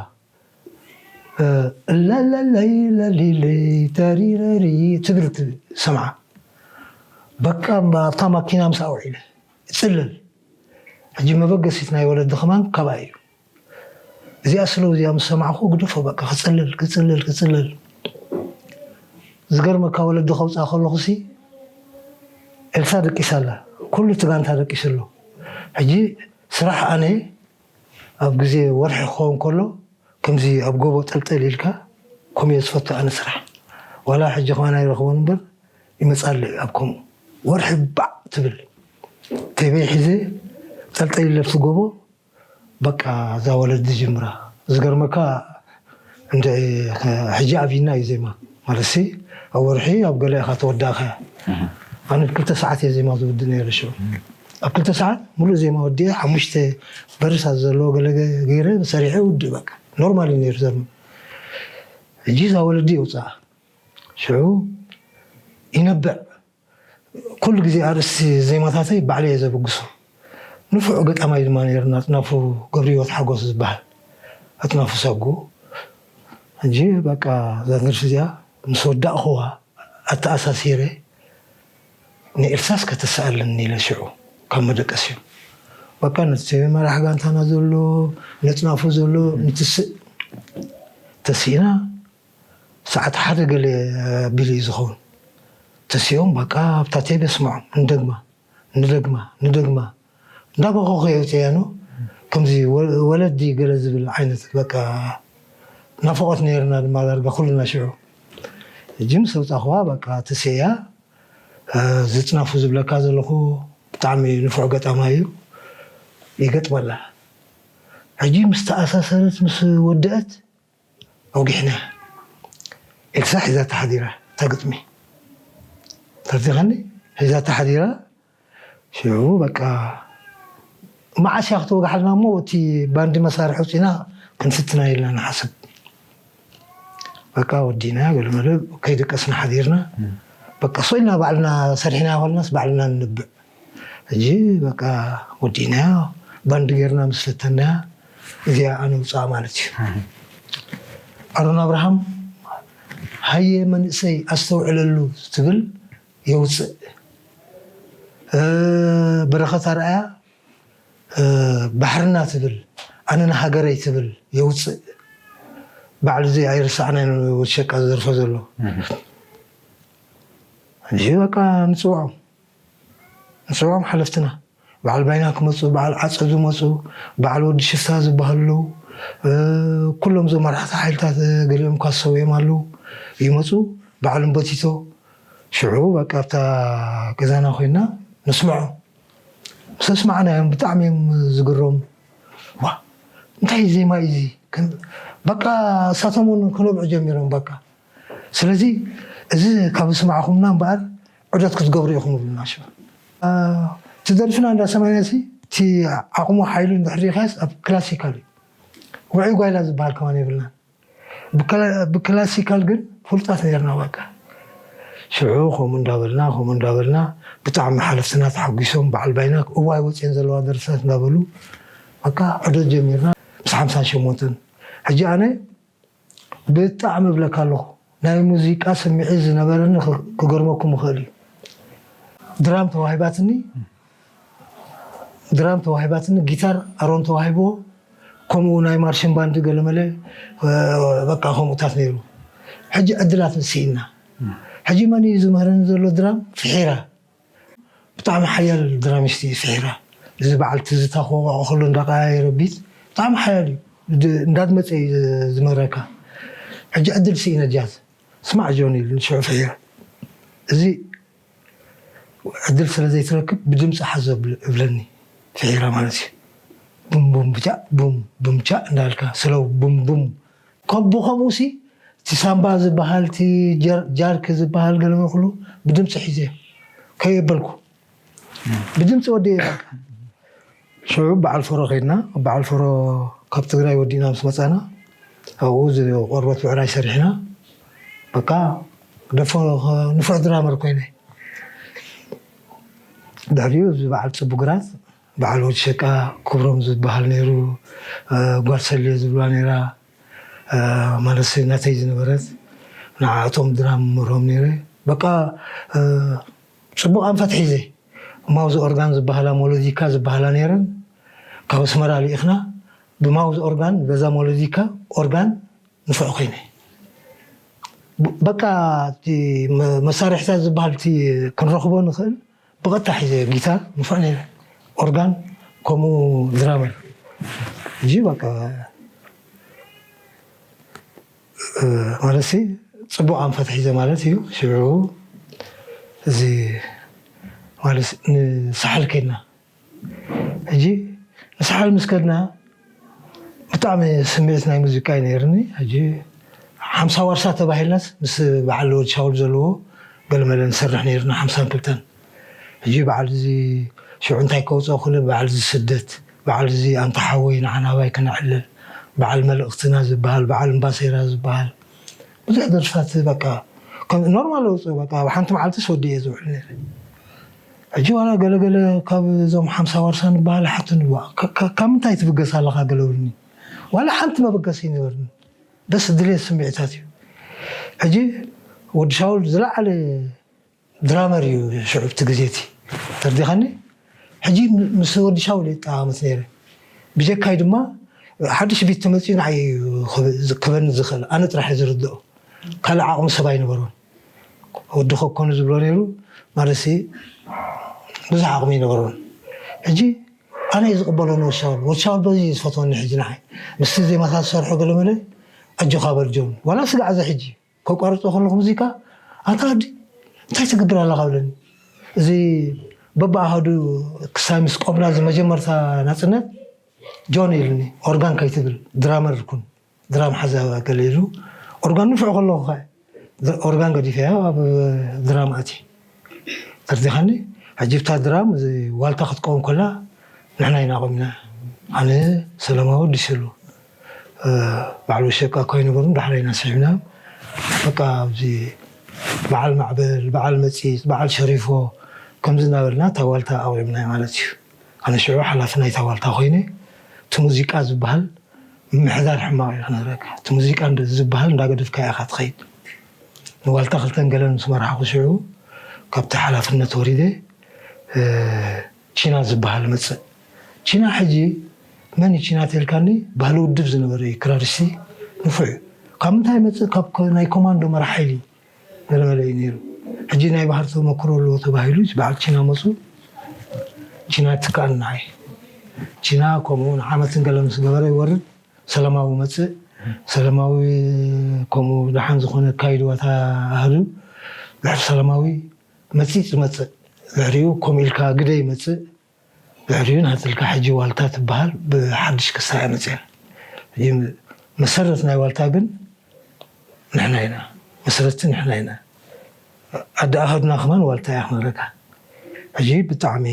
ለለለይ ለሊለይ ተሪረሪ ትብል ሰምዓ። በቃ ኣብታ ማኪና ምስ ኣውዒለ እፅልል። ሕጂ መበገሲት ናይ ወለዲ ከማን ካብኣ እዩ። እዚኣ ስለው እዚኣ ምስ ሰማዕኹ ግደፎ በቃ ክፅልል ክፅልል ክፅልል። ዝገርመካ ወለዲ ከውፅኣ ከለኹ ሲ ኤልሳ ደቂሳ ኣላ፣ ኩሉ እቲ ጋንታ ደቂሱ ኣሎ። ሕጂ ስራሕ ኣነ ኣብ ግዜ ወርሒ ክኸውን ከሎ ከምዚ ኣብ ጎቦ ጠልጠል ኢልካ ከምኡ እየ ዝፈቱ ኣነ ስራሕ። ዋላ ሕጂ ከማን ኣይረኽቦን እምበር ይመፃለይ ኣብ ከምኡ ወርሒ ባዕ ትብል ቴበይ ሒዘ ጠልጠል ኢለ ኣብቲ ጎቦ በቃ እዛ ወለዲ ጅምራ። ዝገርመካ እንደ ሕጂ ኣብይና እዩ ዜማ ማለት ሲ ኣብ ወርሒ ኣብ ገለ ኢኻ ተወዳእካ። ኣነ ክልተ ሰዓት እየ ዜማ ዝውድ ነይረ ሽዑ። ኣብ ክልተ ሰዓት ሙሉእ ዜማ ወዲኤ ሓሙሽተ በርስ ዘለዎ ገለ ገይረ ሰሪሐ ውድእ በቃ ኖርማል እዩ ነይሩ ዘርም። ሕጂ እዛ ወለዲ የውፅኣ ሽዑ ይነብዕ። ኩሉ ግዜ ኣርእስቲ ዜማታተይ ባዕለ እየ ዘብግሶ። ንፉዕ ገጣማይ ድማ ነይሩ ኣጥናፉ ገብረህይወት ሓጎስ ዝበሃል ኣጥናፉ ሰጉ። ሕጂ በቃ እዛ ደርፊ እዚኣ ምስ ወዳእኽዋ ኣተኣሳሲረ ንኤልሳስ ከተሰኣለኒ ኢለ ሽዑ ካብ መደቀሲ እዩ በቃ ነቲ መራሕ ጋንታና ዘሎ ነጽናፉ ዘሎ ንትስእ ተሲእና ሰዓት ሓደ ገለ ቢሉ እዩ ዝኸውን። ተሲኦም በቃ ኣብታ ቴቤ ስምዖም ንደግማ ንደግማ ንደግማ እንዳበኸኹ የውፅያ ነው። ከምዚ ወ- ወለዲ ገለ ዝብል ዓይነት በቃ ናፍቆት ነይርና ድማ ዳርጋ ኩልና ሽዑ። ሕጂ ምስ ኣውፃኹዋ በቃ ተሲእያ። ዝፅናፉ ዝብለካ ዘለኹ ብጣዕሚ ንፉዕ ገጣማይ እዩ፣ ይገጥመላ። ሕጂ ምስ ተኣሳሰረት ምስ ወደአት ኣውጊሕና። ኤልሳ ሒዛታ ሓዲራ እታ ግጥሚ። ተርዲኻኒ? ሒዛታ ሓዲራ። ሽዑ በቃ መዓስ እያ ክትወግሓልና እሞ እቲ ባንዲ መሳርሒ ውፂና ክንፍትና ኢልና ንሓስብ። በቃ ወዲና ገለመለ ከይደቀስና ሓዲርና። በቃ ሶልና ባዕልና ሰሪሕና ኮልናስ ባዕልና ንንብዕ። ሕጂ በቃ ወዲናዮ፣ ባንዲ ጌርና ምስ ፈተናያ እዚኣ ኣነ ውፅኣ ማለት እዩ። ኣሮን ኣብርሃም ሃየ መንእሰይ ኣስተውዕለሉ ትብል የውፅእ። በረኸት ኣርኣያ ባሕርና ትብል ኣነ ንሃገረይ ትብል የውፅእ። ባዕሉ እዚ ኣይርሳዕናይ ወሸቃ ዝደርፎ ዘሎ። ሕጂ በቃ ንፅውዖም ንስውዖም ሓለፍትና በዓል ባይና ክመፁ በዓል ዓፀ ዝመፁ በዓል ወዲ ሽፍታ ዝበሃሉ ኣለዉ። ኩሎም እዞም መራሕቲ ሓይልታት ገሊኦም ኳሰው እዮም ኣለዉ። ይመፁ በዓል እምበቲቶ ሽዑ በቃ ኣብታ ገዛና ኮይና ንስምዖ። ምስ ኣስማዕናዮም ብጣዕሚ እዮም ዝግረሙ። ዋ እንታይ ዜማ እዩ እዚ? በቃ እሳቶም እውን ክነብዑ ጀሚሮም በቃ ስለዚ እዚ ካብ ዝስማዕኹምና እምበኣር ዑደት ክትገብሩ ኢኹም ይብሉና። ሽዑ እቲ ደርፍና እንዳሰማዕና ሲ እቲ ዓቕሙ ሓይሉ እንድሕር ሪኢኻስ ኣብ ክላሲካል እዩ። ውዑይ ጓይላ ዝበሃል ከማን የብልና። ብክላሲካል ግን ፍሉጣት ነርና በቃ። ሽዑ ከምኡ እንዳበልና ከምኡ እንዳበልና ብጣዕሚ ሓለፍትና ተሓጒሶም በዓል ባይና እዋይ ወፅየን ዘለዋ ደርፍታት እንዳበሉ በቃ ዑደት ጀሚርና ምስ ሓምሳን ሸሞንተን ሕጂ ኣነ ብጣዕሚ እብለካ ኣለኹ ናይ ሙዚቃ ስምዒት ዝነበረኒ ክገርመኩም ይኽእል እዩ። ድራም ተዋሂባትኒ ድራም ተዋሂባትኒ ጊታር ኣሮን ተዋሂብዎ ከምኡ ናይ ማርሽን ባንድ ገለመለ በቃ ከምኡታት ነይሩ። ሕጂ ዕድላት ንስኢና። ሕጂ መን እዩ ዝምህረኒ ዘሎ ድራም? ፍሒራ ብጣዕሚ ሓያል ድራሚስት እዩ ፍሒራ። እዚ በዓል ትዝታ ክወቕዖ ከሎ እንዳቀያየረ ቢት ብጣዕሚ ሓያል እዩ። ድ- እንዳትመፀ እዩ ዝምህረካ። ሕጂ ዕድል ስኢነ ጃዝ ስማዕ ጆን ኢሉ ንሽዑ ፍሒራ። እዚ ዕድል ስለ ዘይትረክብ ብድምፂ ሓዞ እብል- እብለኒ ፍሒራ ማለት እዩ። ቡም ቡም ብቻ ቡም ቡም ቻ እንዳልካ ስለው ቡም ቡም ከም ብኸምኡ ሲ እቲ ሳምባ ዝበሃል እቲ ጀር- ጃርክ ዝበሃል ገለመ ኩሉ ብድምፂ ሒዘ ከየበልኩ ብድምፂ ወዲ በቃ ሽዑ በዓል ፈሮ ከይድና በዓል ፈሮ ካብ ትግራይ ወዲና ምስ መፃና ኣብኡ እዚ ቆርበት ብዕራይ ሰሪሕና በቃ ደፎ ንፉዕ ድራመር ኮይነ ድሕሪኡ እዚ በዓል ፅቡግራት በዓል ወዲ ሸቃ ክብሮም ዝበሃል ነይሩ ጓል ሰልየ ዝብልዋ ነይራ ማለት ናተይ ዝነበረት ንዓኣቶም ድራም ምርሆም ነይረ በቃ ፅቡቅ ኣንፈት ሒዘ ማውዝ ኦርጋን ዝበሃላ ሞሎዲካ ዝበሃላ ነይረን ካብ ኣስመራ ልኢኽና ብማውዝ ኦርጋን በዛ ሞሎዲካ ኦርጋን ንፉዕ ኮይነ በቃ መሳርሕታት ዝበሃል ክንረኽቦ ንኽእል ብቐጥታ ሒዘ ጊታር ንፉዕ ነይረ ኦርጋን ከምኡ ድራመር ሕጂ በቃ ማለት ሲ ፅቡቅ ኣንፈት ሒዘ ማለት እዩ ሽዑ እዚ ማለት ንሳሕል ከድና ሕጂ ንሳሕል ምስ ከድና ብጣዕሚ ስምዒት ናይ ሙዚቃ እዩ ነይርኒ ሕጂ ሓምሳ ዋርሳ ተባሂልናስ ምስ በዓል ወድ ሻውል ዘለዎ ገለመለ ንሰርሕ ነይርና ሓምሳን ክልተን ሕጂ በዓል እዚ ሽዑ እንታይ ከውፅኦ ክለ በዓል እዚ ስደት በዓል እዚ ኣንታ ሓወይ ንዓናባይ ክነዕልል በዓል መልእክትና ዝበሃል በዓል እምባሴራ ዝበሃል ብዙሕ ደርፍታት በቃ ከም ኖርማል ወፅኡ በቃ ኣብ ሓንቲ መዓልቲ ስወዲ እየ ዝውዕል ነይረ ሕጂ ዋላ ገለገለ ካብ እዞም ሓምሳ ዋርሳ ንበሃል ሓቱን ካብ ምንታይ ትብገስ ኣለካ ገለብልኒ ዋላ ሓንቲ መበገሲ ይነበርኒ ደስ ድልየት ስምዒታት እዩ ሕጂ ወዲ ሻውል ዝለዓለ ድራመር እዩ ሽዑ እቲ ግዜ እቲ ተርዲኻኒ ሕጂ ምስ ወዲ ሻውል እየ እጠማመት ነይረ። ብጀካይ ድማ ሓድሽ ቢት ተመፅኡ ንዓይ እዩ ክበኒ ዝኽእል፣ ኣነ ጥራሕ እየ ዝርድኦ። ካልእ ዓቕሚ ሰብ ኣይነበሮን። ወዲ ኮኮኑ ዝብሎ ነይሩ፣ ማለትሲ ብዙሕ ዓቕሚ ኣይነበሮን። ሕጂ ኣነ እየ ዝቕበሎ ንወዲ ሻውል። ወዲ ሻውል በዚ እዩ ዝፈትወኒ። ሕጂ ንዓይ ምስቲ ዜማታት ዝሰርሖ ገለ መለ ኣጆኻ በል ጆን፣ ዋላ ስጋዕ እዚ ሕጂ ከቋርጾ ከለኹ ሙዚቃ፣ ኣታ ኣዲ እንታይ ትገብር ኣለኻ ብለኒ። እዚ በብኣሃዱ ክሳይ ምስ ቆምና፣ እዚ መጀመርታ ናጽነት፣ ጆን ኢልኒ፣ ኦርጋን ከይትብል፣ ድራመር ኩን፣ ድራም ሓዛ ገለ ኢሉ፣ ኦርጋን ንፍዕ ከለኹ ኸ፣ ኦርጋን ገዲፈያ ኣብ ድራም ኣትየ። ተርዲኻኒ? ሕጂ ብታ ድራም እዚ ዋልታ ክትቀውም ከላ ንሕና ኢና ቆምና። ኣነ፣ ሰላማዊ፣ ድስሉ፣ እ፣ በዓል ወሸቃ እኳ ኣይነበሩን፣ ዳሕራይ ኢና ስሒብና። በቃ ኣብዚ በዓል ማዕበል፣ በዓል መጺጽ፣ በዓል ሸሪፎ ከምዚ እናበልና እታ ዋልታ ኣቑምናያ ማለት እዩ። ኣነ ሽዑ ሓላፊ ናይታ ዋልታ ኮይነ፣ እቲ ሙዚቃ ዝበሃል ምምሕዳር ሕማቕ እዩ ክነግረካ። እቲ ሙዚቃ እንደ ዝበሃል እንዳገደፍካ ኢኻ ትኸይድ። ንዋልታ ክልተን ገለን ምስ መርሓኹ ሽዑ ካብቲ ሓላፍነት ወሪደ፣ እ፣ ቺና ዝበሃል መጽእ። ቺና ሕጂ መን እዩ ቺና ተልካኒ? ባህሊ ውድብ ዝነበረ እዩ፣ ክራሪስቲ ንፉዕ እዩ። ካብ ምንታይ መጽእ? ካብ ኮ-፣ ናይ ኮማንዶ መራሕ ሓይሊ ገለመለ እዩ ነይሩ። ሕጂ ናይ ባህር ተመክሮ ኣለዎ ተባሂሉ በዓል ቺና መጹ። ቺና ትከኣል ንዓይ። ቺና ከምኡ ንዓመትን ገለ ምስ ገበረ ይወርድ። ሰላማዊ መጽእ፣ ሰላማዊ ከምኡ ደሓን ዝኾነ ኣካይድዋታ ኣህዱ፣ ድሕሪ ሰላማዊ መጺጽ መጽእ፣ ድሕሪኡ ከምኡ ኢልካ ግደ ይመጽእ፣ ድሕሪኡ ናትልካ ሕጂ ዋልታ ትበሃል ብሓድሽ ክሳያ መጽእን። ሕጂ መሰረት ናይ ዋልታ ግን ንሕና ኢና፣ መስረትቲ ንሕና ኢና። ኣደ ኣሃዱና ከማን ዋልታ እያ ክነግረካ። ሕጂ ብጣዕሚ፣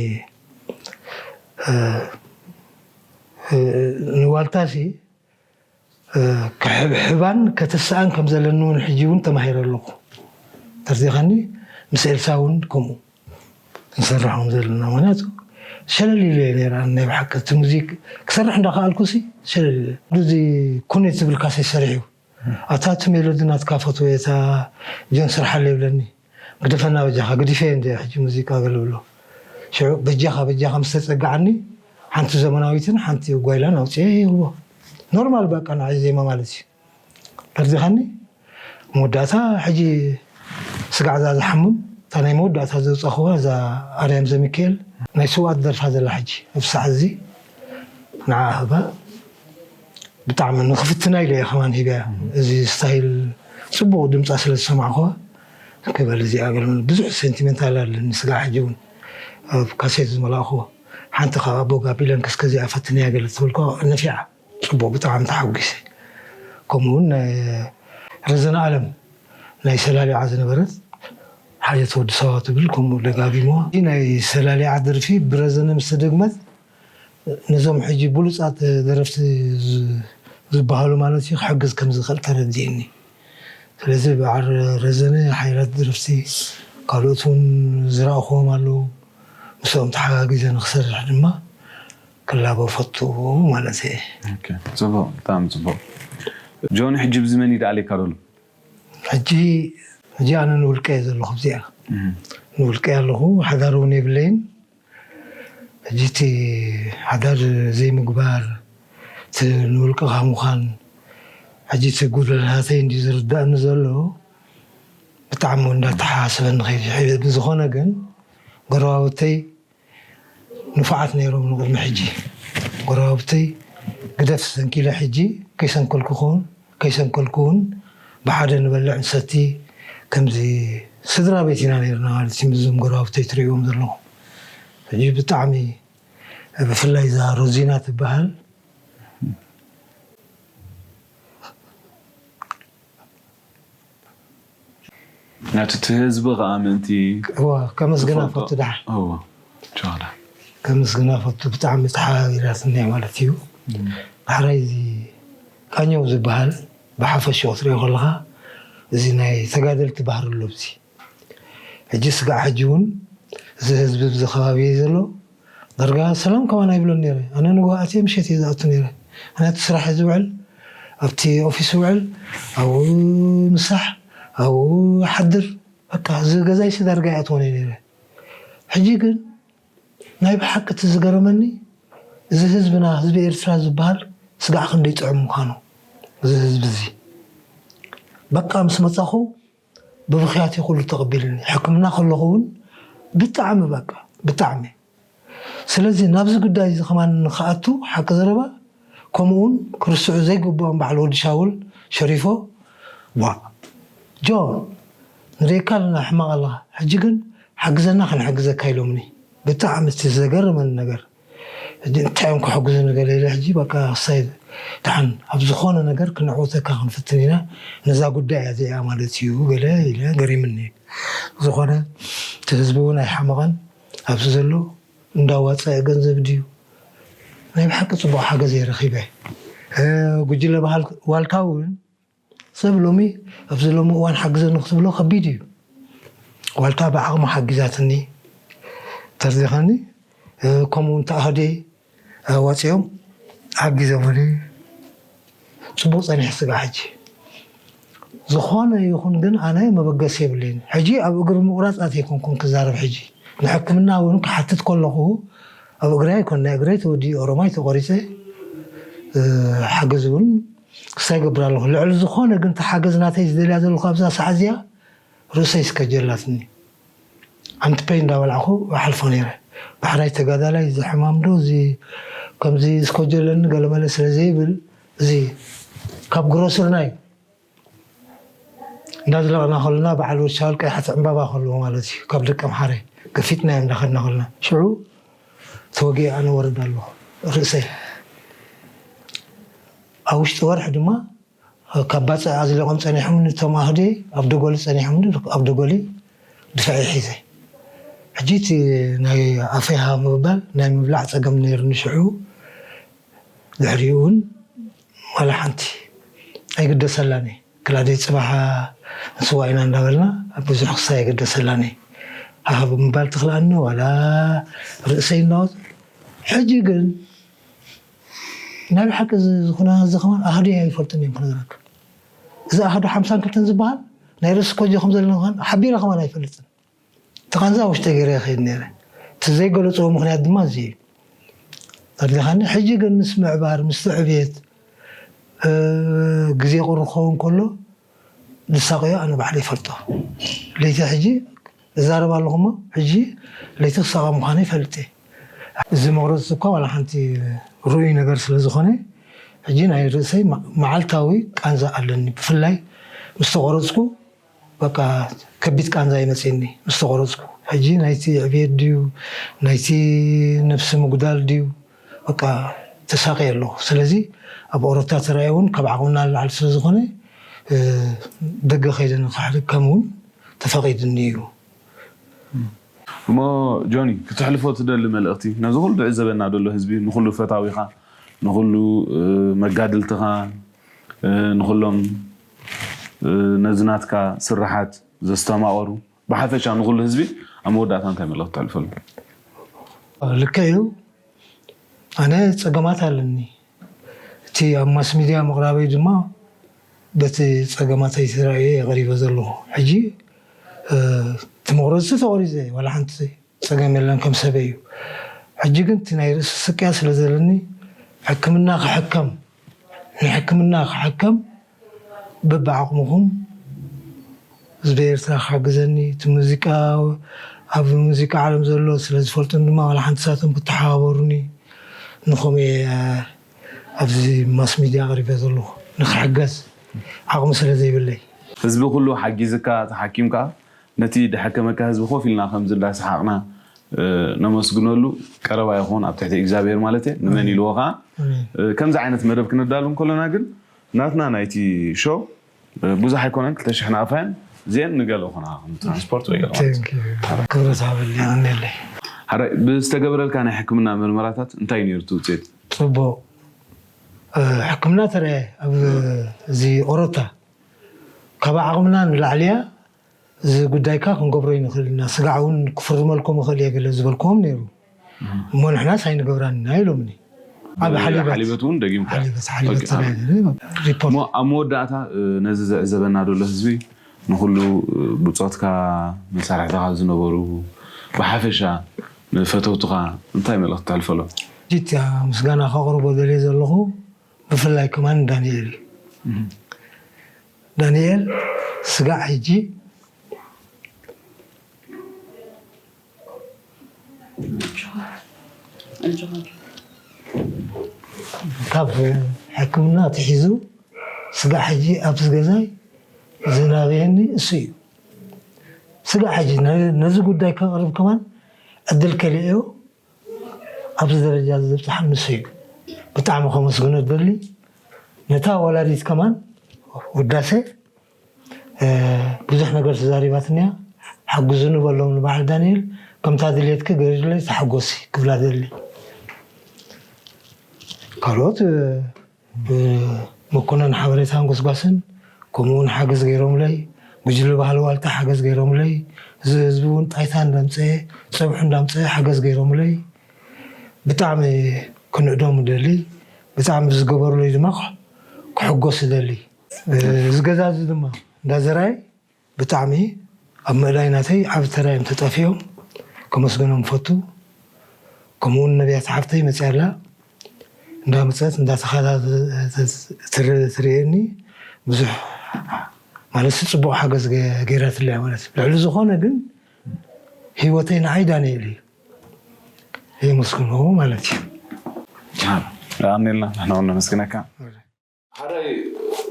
እ፣ እ፣ ንዋልታሲ፣ እ፣ ክሕብሕባን ከተስኣን ከም ዘለኒ እውን ሕጂ እውን ተማሂረ ኣለኹ። ተርዲኻኒ? ምስ ኤልሳ እውን ከምኡ ክንሰርሕ ከም ዘለና። ምኽንያቱ ሸለል ኢለ እየ ነይረ፣ ኣነ ናይ ብሓቂ እቲ ሙዚክ ክሰርሕ እንዳኸኣልኩሲ ሸለል ኢለ። እዚ ኩኔት ዝብል ካሴት ሰሪሑ፣ ኣታ እቲ ሜሎዲ ናትካ ፈትወ፣ እታ ጆን ስርሓለ ይብለኒ። ግደፈና በጃኻ፣ ገዲፈ እንደ ሕጂ ሙዚቃ ገለ ብሎ። ሽዑ በጃኻ፣ በጃኻ ምስ ተጸግዓኒ፣ ሓንቲ ዘመናዊትን ሓንቲ ጓይላን ኣውጽኤ ይህቦ። ኖርማል በቃ ንዓይ ዜማ ማለት እዩ። ተርዲኻኒ? መወዳእታ ሕጂ ስጋዕ እዛ ዝሓምም፣ እታ ናይ መወዳእታ ዘውጻኽዋ እዛ ኣርያም ዘሚካኤል ናይ ስውኣት ደርፋ ዘላ ሕጂ፣ ኣብ ሰዓት እዚ ንዓ ህባ። ብጣዕሚ ንኽፍትና ኢለ እየ ከማን ሂበያ። እዚ ስታይል ጽቡቕ ድምጻ ስለ ዝሰማዕኹዋ፣ ክበል እዚኣ ገለ ብዙሕ ሴንቲሜንታል ኣለኒ። ስጋዕ ሕጂ እውን ኣብ ካሴት ዝመላእኹዎ፣ ሓንቲ ካብ ኣቦ ጋቢለን ከስከዚኣ ፈትንያ ገለ ትብል እኮ ነፊዓ። ጽቡቕ፣ ብጣዕሚ ተሓጒሰ። ከምኡ እውን ናይ ረዘነ ኣለም ናይ ሰላሊዓ ዝነበረት ሓየት ወዲ ሳዋ ትብል፣ ከምኡ ደጋጊምዋ። ናይ ሰላሊዓ ደርፊ ብረዘነ ምስ ተደግመት፣ ነዞም ሕጂ ብሉጻት ደረፍቲ ዝ-፣ ዝበሃሉ ማለት እዩ፣ ክሕግዝ ከም ዝኽእል ተረዲእኒ። ስለዚ በዓል ረዘነ ሓይላት ደረፍቲ ካልኦት እውን ዝረኣኹዎም ኣለዉ። ምስኦም ተሓጋጊዘ ንክሰርሕ ድማ ክላቦ ፈቱ ማለት እየ። ኦኬ፣ ጽቡቕ፣ ብጣዕሚ ጽቡቕ። ጆኒ፣ ሕጂ ብዚ መን እዩ ደኣለካ ዘሎ? ሕጂ፣ ሕጂ ኣነ ንውልቀ እየ ዘለኹ ኣብዚኣ። እም። ንውልቀ ኣለኹ፣ ሓዳር እውን የብለይን። ሕጂ እቲ ሓዳር ዘይምግባር፣ እቲ ንውልቅኻ ምዃን፣ ሕጂ እቲ ጉድለታተይ እንድዩ ዝርዳእኒ ዘሎ፣ ብጣዕሚ እውን እንዳተሓሳሰበኒ ከይዱ። ሕጂ ብዝኾነ ግን፣ ጎረባብተይ ንፉዓት ነይሮም ንቕድሚ ሕጂ። ጎረባብተይ ግደፍ ሰንኪለ ሕጂ ከይሰንከልኩ ክውን፣ ከይሰንከልኩ እውን ብሓደ ንበልዕ ንሰቲ ከምዚ ስድራ ቤት ኢና ነይርና ማለት እዩ። ምስዞም ጎረባብተይ ትርእይዎም ዘለኹም። ሕጂ ብጣዕሚ ብፍላይ እዛ ሮዚና ትበሃል ናቱ እቲ ህዝቢ ከዓ ምእንቲ እዋ፣ ከመስግና ዝፈልጦ። ፈቱ ደሓ። እዋ፣ ቻላ። ከመስግና ፈቱ፣ ብጣዕሚ ተሓባቢራትኒ ማለት እዩ። እም። ዳሕራይ እዚ ቃኘው ዝበሃል ብሓፈሽኡ ክትሪኦ ከለኻ፣ እዚ ናይ ተጋደልቲ ባህሪ ኣሎ ኣብዚ። ሕጂ ስጋዕ ሕጂ እውን እዚ ህዝቢ ኣብዚ ከባቢ ዘሎ ዳርጋ ሰላም ከማን ኣይብሎን ነይረ። ኣነ ንግሆ ኣትየ ምሸት እየ ዝኣቱ ነይረ። ምኽንያቱ ስራሕ እየ ዝውዕል፣ ኣብቲ ኦፊስ ውዕል፣ ኣብኡ ምሳሕ፣ ኣብኡ ሓድር። በቃ እዚ ገዛይሲ ዳርጋ ኣይኣትዎን እየ ነይረ። ሕጂ ግን ናይ ብሓቂ እቲ ዝገረመኒ፣ እዚ ህዝብና፣ ህዝቢ ኤርትራ ዝበሃል፣ ስጋዕ ክንደይ ጥዑም ምዃኑ፣ እዚ ህዝቢ እዚ። በቃ ምስ መጻኹ ብብኽያት እዩ ኩሉ ተቐቢሉኒ። ሕክምና ከለኹ እውን ብጣዕሚ፣ በቃ ብጣዕሚ። ስለዚ ናብዚ ጉዳይ እዚ ከማን ንኽኣቱ፣ ሓቂ ዘረባ፣ ከምኡ እውን ክርስዑ ዘይግብኦም በዓል ወዲ ሻውል ሸሪፎ፣ ዋ፣ ጆን፣ ንርእየካ ኣለና፣ ሕማቕ ኣለኻ። ሕጂ ግን ሓግዘና፣ ክንሕግዘካ ኢሎምኒ። ብጣዕሚ እቲ ዘገረመኒ ነገር፣ ሕጂ እንታይ እዮም ክሕግዙ ንገለ ኢለ፣ ሕጂ በቃ ክሳይ ደሓን ኣብ ዝኾነ ነገር ክነዕውተካ ክንፍትን ኢና፣ ነዛ ጉዳይ እያ እዚኣ ማለት እዩ ገለ ኢለ፣ ገሪምኒ። ዝኾነ እቲ ህዝቢ እውን ኣይሓመቐን፣ ኣብዚ ዘሎ እንዳዋፀአ ገንዘብ ድዩ፣ ናይ ብሓቂ ፅቡቕ ሓገዝ እየ ረኺበ። እ፣ ጉጅለ ባህል ዋልታ እውን ሰብ ሎሚ፣ ኣብዚ ሎሚ እዋን ሓግዘኒ ክትብሎ ከቢድ እዩ። ዋልታ ብዓቕሙ ሓጊዛትኒ፣ ተርዲኻኒ፣ እ፣ ከምኡ እውን ተኣህደይ ኣዋፂኦም ሓጊዞምኒ። ፅቡቕ ፀኒሑ ስጋዕ ሕጂ። ዝኾነ ይኹን ግን ኣነ መበገሲ የብለይን። ሕጂ ኣብ እግሪ ምቑራፅ ኣትየ ኣይኮንኩን ክዛረብ። ሕጂ ንሕክምና እውን ክሓትት ከለኹ ኣብ እግረይ ኣይኮን፣ ናይ እግረይ ተወዲኡ ኦሮማይ ተቖሪፀ፣ እ፣ ሓገዝ እውን ክሳይ ገብር ኣለኹ። ልዕሊ ዝኾነ ግን እቲ ሓገዝ ናተይ ዝደልያ ዘለኹ ኣብዛ ሰዓት እዚኣ ርእሰይ ስከጀላትኒ። ኣንትፐይ እንዳበላዕኹ እሓልፎ ነይረ። ባሕራይ ተጋዳላይ፣ እዚ ሕማም ዶ፣ እዚ ከምዚ ስኮጀለኒ ገለመለ ስለ ዘይብል፣ እዚ ካብ ግሮስርና እዩ። እንዳዝለቕና ከለና በዓል ወዲ ሻውል ቀይሓት ዕምባባ ከለዎ ማለት እዩ። ካብ ደቂ ኣምሓረ ገፊጥና እዮም እንዳኸድና ከለና። ሽዑ ተወጊአ ኣነ ወርድ ኣለኹ። ርእሰይ ኣብ ውሽጢ ወርሒ ድማ ካብ ባጽዕ ኣዝሊቖም ጸኒሖምኒ፣ እቶም ኣህደይ ኣብ ደጎሊ ጸኒሖምኒ፣ ኣብ ደጎሊ ድፋዐይ ሒዘ። ሕጂ እቲ ናይ ኣፈይ ሃ ምባል ናይ ምብላዕ ጸገም ነይሩኒ ሽዑ። ድሕሪኡ እውን ዋላ ሓንቲ ኣይግደሰላን እየ። ክላደይ ጽባሕ ንስዋ ኢና እንዳበልና ኣብ ብዙሕ ክሳይ ኣይግደሰላን እየ። ሃሃብ ምባል ትኽልኣኒ ዋላ ርእሰይ እናወጥ። ሕጂ ግን ናይ ብሓቂ እዚ ዝኾነ እዚ ከማን ኣሃዱ ኣይፈልጥን እዮም ክነግረካ። እዚ ኣሃዱ ሓምሳን ክልተን ዝበሃል ናይ ርእሲ ኮጆ ከም ዘለና ከማን ሓቢረ ከማን ኣይፈልጥን። እቲ ቃንዛ ውሽጠ ገይረ ይኸይድ ነይረ። እቲ ዘይገለፅዎ ምኽንያት ድማ እዚ እዩ። ተረዲኻኒ? ሕጂ ግን ምስ ምዕባር፣ ምስ ዕብየት፣ እ፣ ግዜ ቁሩብ ክኸውን ከሎ ዝሳቐዮ ኣነ ባዕለይ ይፈልጦ። ለይቲ ሕጂ እዛረብ ኣለኹ እሞ፣ ሕጂ ለይቲ ክሳቐ ምዃነይ ይፈልጥ እየ። እዚ መቑረፂ እኳ ዋላ ሓንቲ ርኡይ ነገር ስለ ዝኾነ፣ ሕጂ ናይ ርእሰይ መ-፣ መዓልታዊ ቃንዛ ኣለኒ። ብፍላይ ምስ ተቖረፅኩ፣ በቃ፣ ከቢድ ቃንዛ ይመፅእኒ ምስ ተቖረፅኩ። ሕጂ ናይቲ ዕብየት ድዩ፣ ናይቲ ነፍሲ ምጉዳል ድዩ፣ በቃ፣ ተሳቕየ ኣለኹ። ስለዚ ኣብ ኦሮታ ተራእየ እውን ካብ ዓቕምና ንላዕሊ ስለ ዝኾነ፣ እ፣ ደገ ከይደ ንኽሕከም እውን ተፈቒድኒ እዩ። እሞ ጆኒ፣ ክትሕልፎ ትደሊ መልእኽቲ ነዚ ኩሉ ዝዕዘበና ዘሎ ህዝቢ፣ ንኹሉ ፈታዊኻ፣ ንኹሉ፣ እ፣ መጋድልትኻ፣ እ፣ ንኹሎም፣ እ፣ ነዚ ናትካ ስራሓት ዘስተማቐሩ፣ ብሓፈሻ ንኹሉ ህዝቢ ኣብ መወዳእታ እንታይ መልእኽቲ ተሕልፈሉ? ልክዕ እዩ። ኣነ ጸገማት ኣለኒ። እቲ ኣብ ማስ ሚድያ ምቕራበይ ድማ በቲ ጸገማተይ ተራእየ እየ ቀሪበ ዘለኹ። ሕጂ፣ እ፣ እቲ መቑረፂ ተቖሪፀ እየ፣ ዋላ ሓንቲ ጸገም የለን፣ ከም ሰበይ እዩ። ሕጂ ግን እቲ ናይ ርእሲ ስቅያ ስለ ዘለኒ፣ ሕክምና ክሕከም፣ ንሕክምና ክሕከም በብዓቕምኹም ህዝቢ ኤርትራ ክሕግዘኒ፣ እቲ ሙዚቃ፣ ኣብ ሙዚቃ ዓለም ዘሎ ስለ ዝፈልጡን ድማ ዋላ ሓንቲ ሳቶም ክተሓባበሩኒ፣ ንኸምኡ እየ ኣብዚ ማስ ሚድያ ቀሪበ ዘለኹ፣ ንኽሕገዝ ዓቕሚ ስለ ዘይብለይ። ህዝቢ ኩሉ ሓጊዝካ፣ ተሓኪምካ፣ ነቲ ድሓከመካ ህዝቢ ኮፍ ኢልና ከምዚ እንዳሰሓቕና፣ እ፣ ነመስግነሉ ቀረባ ይኹን ኣብ ትሕቲ እግዚኣብሔር ማለት እየ። ንመን ኢልዎ ኸዓ፣ ኣሜን። እ፣ ከምዚ ዓይነት መደብ ክነዳሉ እንከለና ግን ናትና ናይቲ ሾው፣ እ፣ ብዙሕ ኣይኮነን፣ ክልተ ሽሕ ንኣፋየን እዚአን ንገለ ኾና ከም ትራንስፖርት ወይ ገለ ማለት እዩ። Thank you። ክብረት ሃበለይ፣ የቐንየለይ። ሓራይ፣ ብዝተገበረልካ ናይ ሕክምና ምርመራታት እንታይ ነይሩ እቲ ውፅኢት? ጽቡቕ። እ፣ ሕክምና ተረኣየ ኣብ እዚ ኦሮታ። ካብ ዓቕምና ንላዕሊ እያ። እዚ ጉዳይካ ክንገብሮ ይንኽእል ኢና፣ ስጋዕ እውን ክፍርመልኩም ይኽእል እየ ገለ ዝበልክዎም ነይሩ። እሞ ንሕናስ ኣይንገብራን ኢና ኢሎምኒ። ኣብ ሓሊበት። ሓሊበት እውን ደጊምካ? ሓሊበት፣ ሓሊበት ኦኬ። ተባሂሉ ሪፖርት። እሞ ኣብ መወዳእታ፣ እ፣ ነዚ ዝዕዘበና ዘሎ ህዝቢ፣ ንኹሉ፣ እ፣ ብጾትካ፣ መሳርሕትኻ ዝነበሩ፣ ብሓፈሻ ንፈተውትኻ እንታይ መልእኽቲ ተሕልፈሎም? ጅትያ ምስጋና ከቕርቦ ደልየ ዘለኹ ብፍላይ ከማን ዳንኤል እዩ። ዳንኤል ስጋዕ ሕጂ ካብ ሕክምና ትሒዙ ስጋዕ ሕጂ ኣብዚ ገዛይ ዝናበየኒ እሱ እዩ። ስጋዕ ሕጂ ነዚ ጉዳይ ከቕርብ ከማን ዕድል ከልእዮ ኣብዚ ደረጃ እዚ ዘብፅሓ ንሱ እዩ። ብጣዕሚ ከመስግኖ ደሊ ነታ ወላዲት ከማን ውዳሴ ብዙሕ ነገር ተዛሪባትንያ። ሓግዙኒ በሎም ንበዓል ዳንኤል፣ ከምታ ድልየትኪ ገሪድለይ ተሓጎሲ ክብላ ደሊ። ካልኦት መኮነን ሓበሬታን ጎስጓስን ከምኡ እውን ሓገዝ ገይሮምለይ። ጉጅለ ባህሊ ዋልታ ሓገዝ ገይሮምለይ። እዚ ህዝቢ እውን ጣይታ እንዳምፀአ ፀብሑ እንዳምፀአ ሓገዝ ገይሮምለይ። ብጣዕሚ ክንእዶም ደሊ። ብጣዕሚ ዝገበሩለይ ድማ ክሕጎስ ደሊ። እዚ ገዛ እዚ ድማ እንዳዘራይ ብጣዕሚ ኣብ ምእላይ ናተይ ዓብ ተራ እዮም ተጣፊኦም። ከመስግኖም ፈቱ። ከምኡውን ነቢያት ሓፍተይ መፅያ ኣላ እንዳመፀት እንዳተኸታተልትርእየኒ ብዙሕ ማለት ጽቡቕ ሓገዝ ገይራትለያ ማለት እዩ። ልዕሊ ዝኾነ ግን ህይወተይ ንዓይ ዳንኤል እዩ። የመስግኖ ማለት እዩ። ኣሜልና ንሕና እውን ነመስግነካ። ሓራይ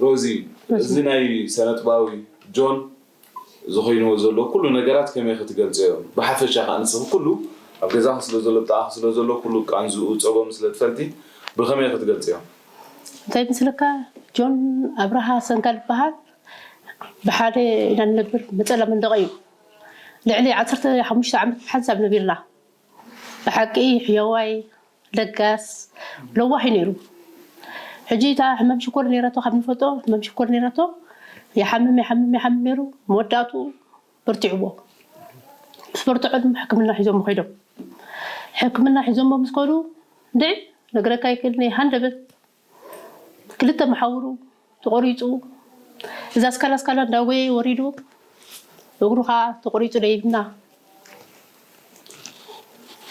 ሮዚ፣ እዚ ናይ ሰነጥባዊ ጆን ዝኾይንዎ ዘሎ ኩሉ ነገራት ከመይ ክትገልፅዮ? ብሓፈሻ ከዓ ንስኺ ኩሉ ኣብ ገዛኺ ስለ ዘሎ ብጣዕኺ ስለ ዘሎ ኩሉ ቃንዝኡ ፀጎም ስለ ትፈልጢ ብኸመይ ክትገልፅዮ? እንታይ ምስለካ ጆን ኣብርሃ ሰንጋል ይበሃል። ብሓደ ኢና ንነብር መፀላ መንደቕ እዩ። ልዕሊ ዓሰርተ ሓሙሽተ ዓመት ብሓንሳብ ነቢርና። ብሓቂ ሕየዋይ ለጋስ ለዋህ እዩ ነይሩ። ሕጂ እታ ሕማም ሽኮር ነይራቶ ካብ ንፈልጦ ሕማም ሽኮር ነይራቶ ይሓምም ይሓምም ይሓምም ነይሩ። መወዳእቱ በርቲዕዎ ምስ በርትዖ ድማ ሕክምና ሒዞሞ ከይዶም ሕክምና ሒዞሞ ምስ ከዱ እንድዒ ነግረካ ይክእል ናይ ሃንደበት ክልተ መሓውሩ ተቆሪፁ እዛ ስካላ ስካላ እንዳጎየ ወሪዱ እግሩ ከዓ ተቆሪፁ ደይብና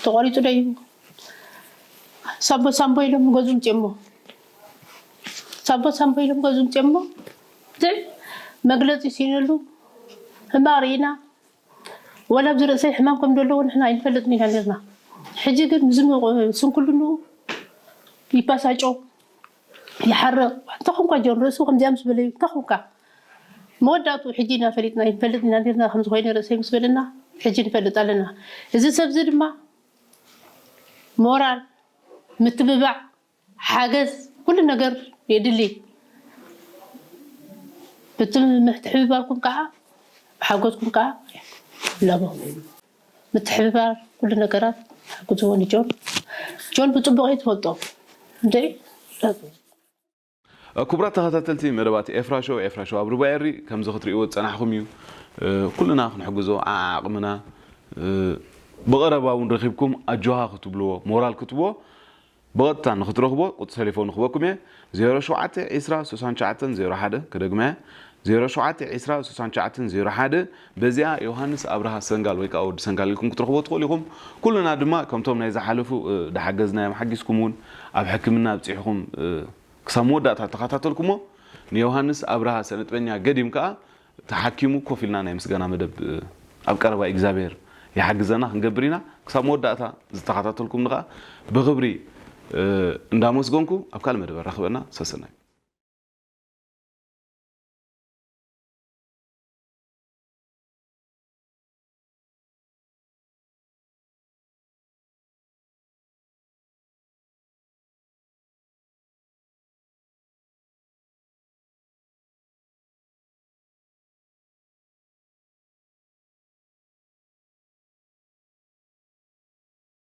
ተቆሪፁ ደይቡ ሳምቦ ሳምቦ ኢሎም ገዙ ምፅዮሞ ሳምቦ ሳምቦ ኢሎም ገዙ ምፅዮሞ ብትዕ መግለፂ ሲነሉ ሕማቅ ርኢና ወላ ኣብዚ ርእሰይ ሕማም ከም ዘለዎ ንሕና ኣይንፈልጥን ኢና ነርና ሕጂ ግን ምስንኩልንኡ ይባሳጮ ይሓርቕ እንተኾንኳ ጆን ርእሱ ከምዚኣ ምስ በለዩ እንተኾንካ መወዳእቱ ሕጂ ኢና ፈሊጥና ይንፈልጥ ኢና ነርና ከም ዝኾይነ ርእሰይ ምስ በለና ሕጂ ንፈልጥ ኣለና እዚ ሰብ እዚ ድማ ሞራል ምትብባዕ ሓገዝ ኩሉ ነገር የድሊ ብትምሕትሕብባርኩም ከዓ ሓገዝኩም ከዓ ኣለዎ ምትሕብባር ኩሉ ነገራት ሓግዝዎ ንጆን ጆን ብፅቡቅ እዩ ትፈልጦ እንደ ክቡራት ተኸታተልቲ መደባት ኤፍራ ሾው ኤፍራ ሾው ኣብ ሩባ ኤሪ ከምዚ ክትርእይዎ ዝፀናሕኹም እዩ ኩልና ክንሕግዞ ዓዓቕምና ብቐረባ እውን ረኺብኩም ኣጆኻ ክትብልዎ ሞራል ክትብዎ ብቐጥታ ንክትረኽቦ ቁፅሪ ቴሌፎን ንክበኩም እየ 07 20 69 01 ክደግመ 07 20 69 01 በዚኣ ዮሃንስ ኣብርሃ ሰንጋል ወይ ከዓ ወዲ ሰንጋል ኢልኩም ክትረኽቦ ትኽእሉ ኢኹም ኩልና ድማ ከምቶም ናይ ዝሓለፉ ዳሓገዝናዮም ሓጊዝኩም እውን ኣብ ሕክምና ኣብፂሕኹም ክሳብ መወዳእታ ተኸታተልኩሞ ንዮሃንስ ኣብርሃ ሰነጥበኛ ገዲም ከዓ ተሓኪሙ ኮፍ ኢልና ናይ ምስጋና መደብ ኣብ ቀረባ እግዚኣብሔር ይሓግዘና ክንገብር ኢና ክሳብ መወዳእታ ዝተኸታተልኩም ንኸዓ ብክብሪ እንዳመስገንኩ ኣብ ካልእ መደብ ኣራኽበና ሰሰናዩ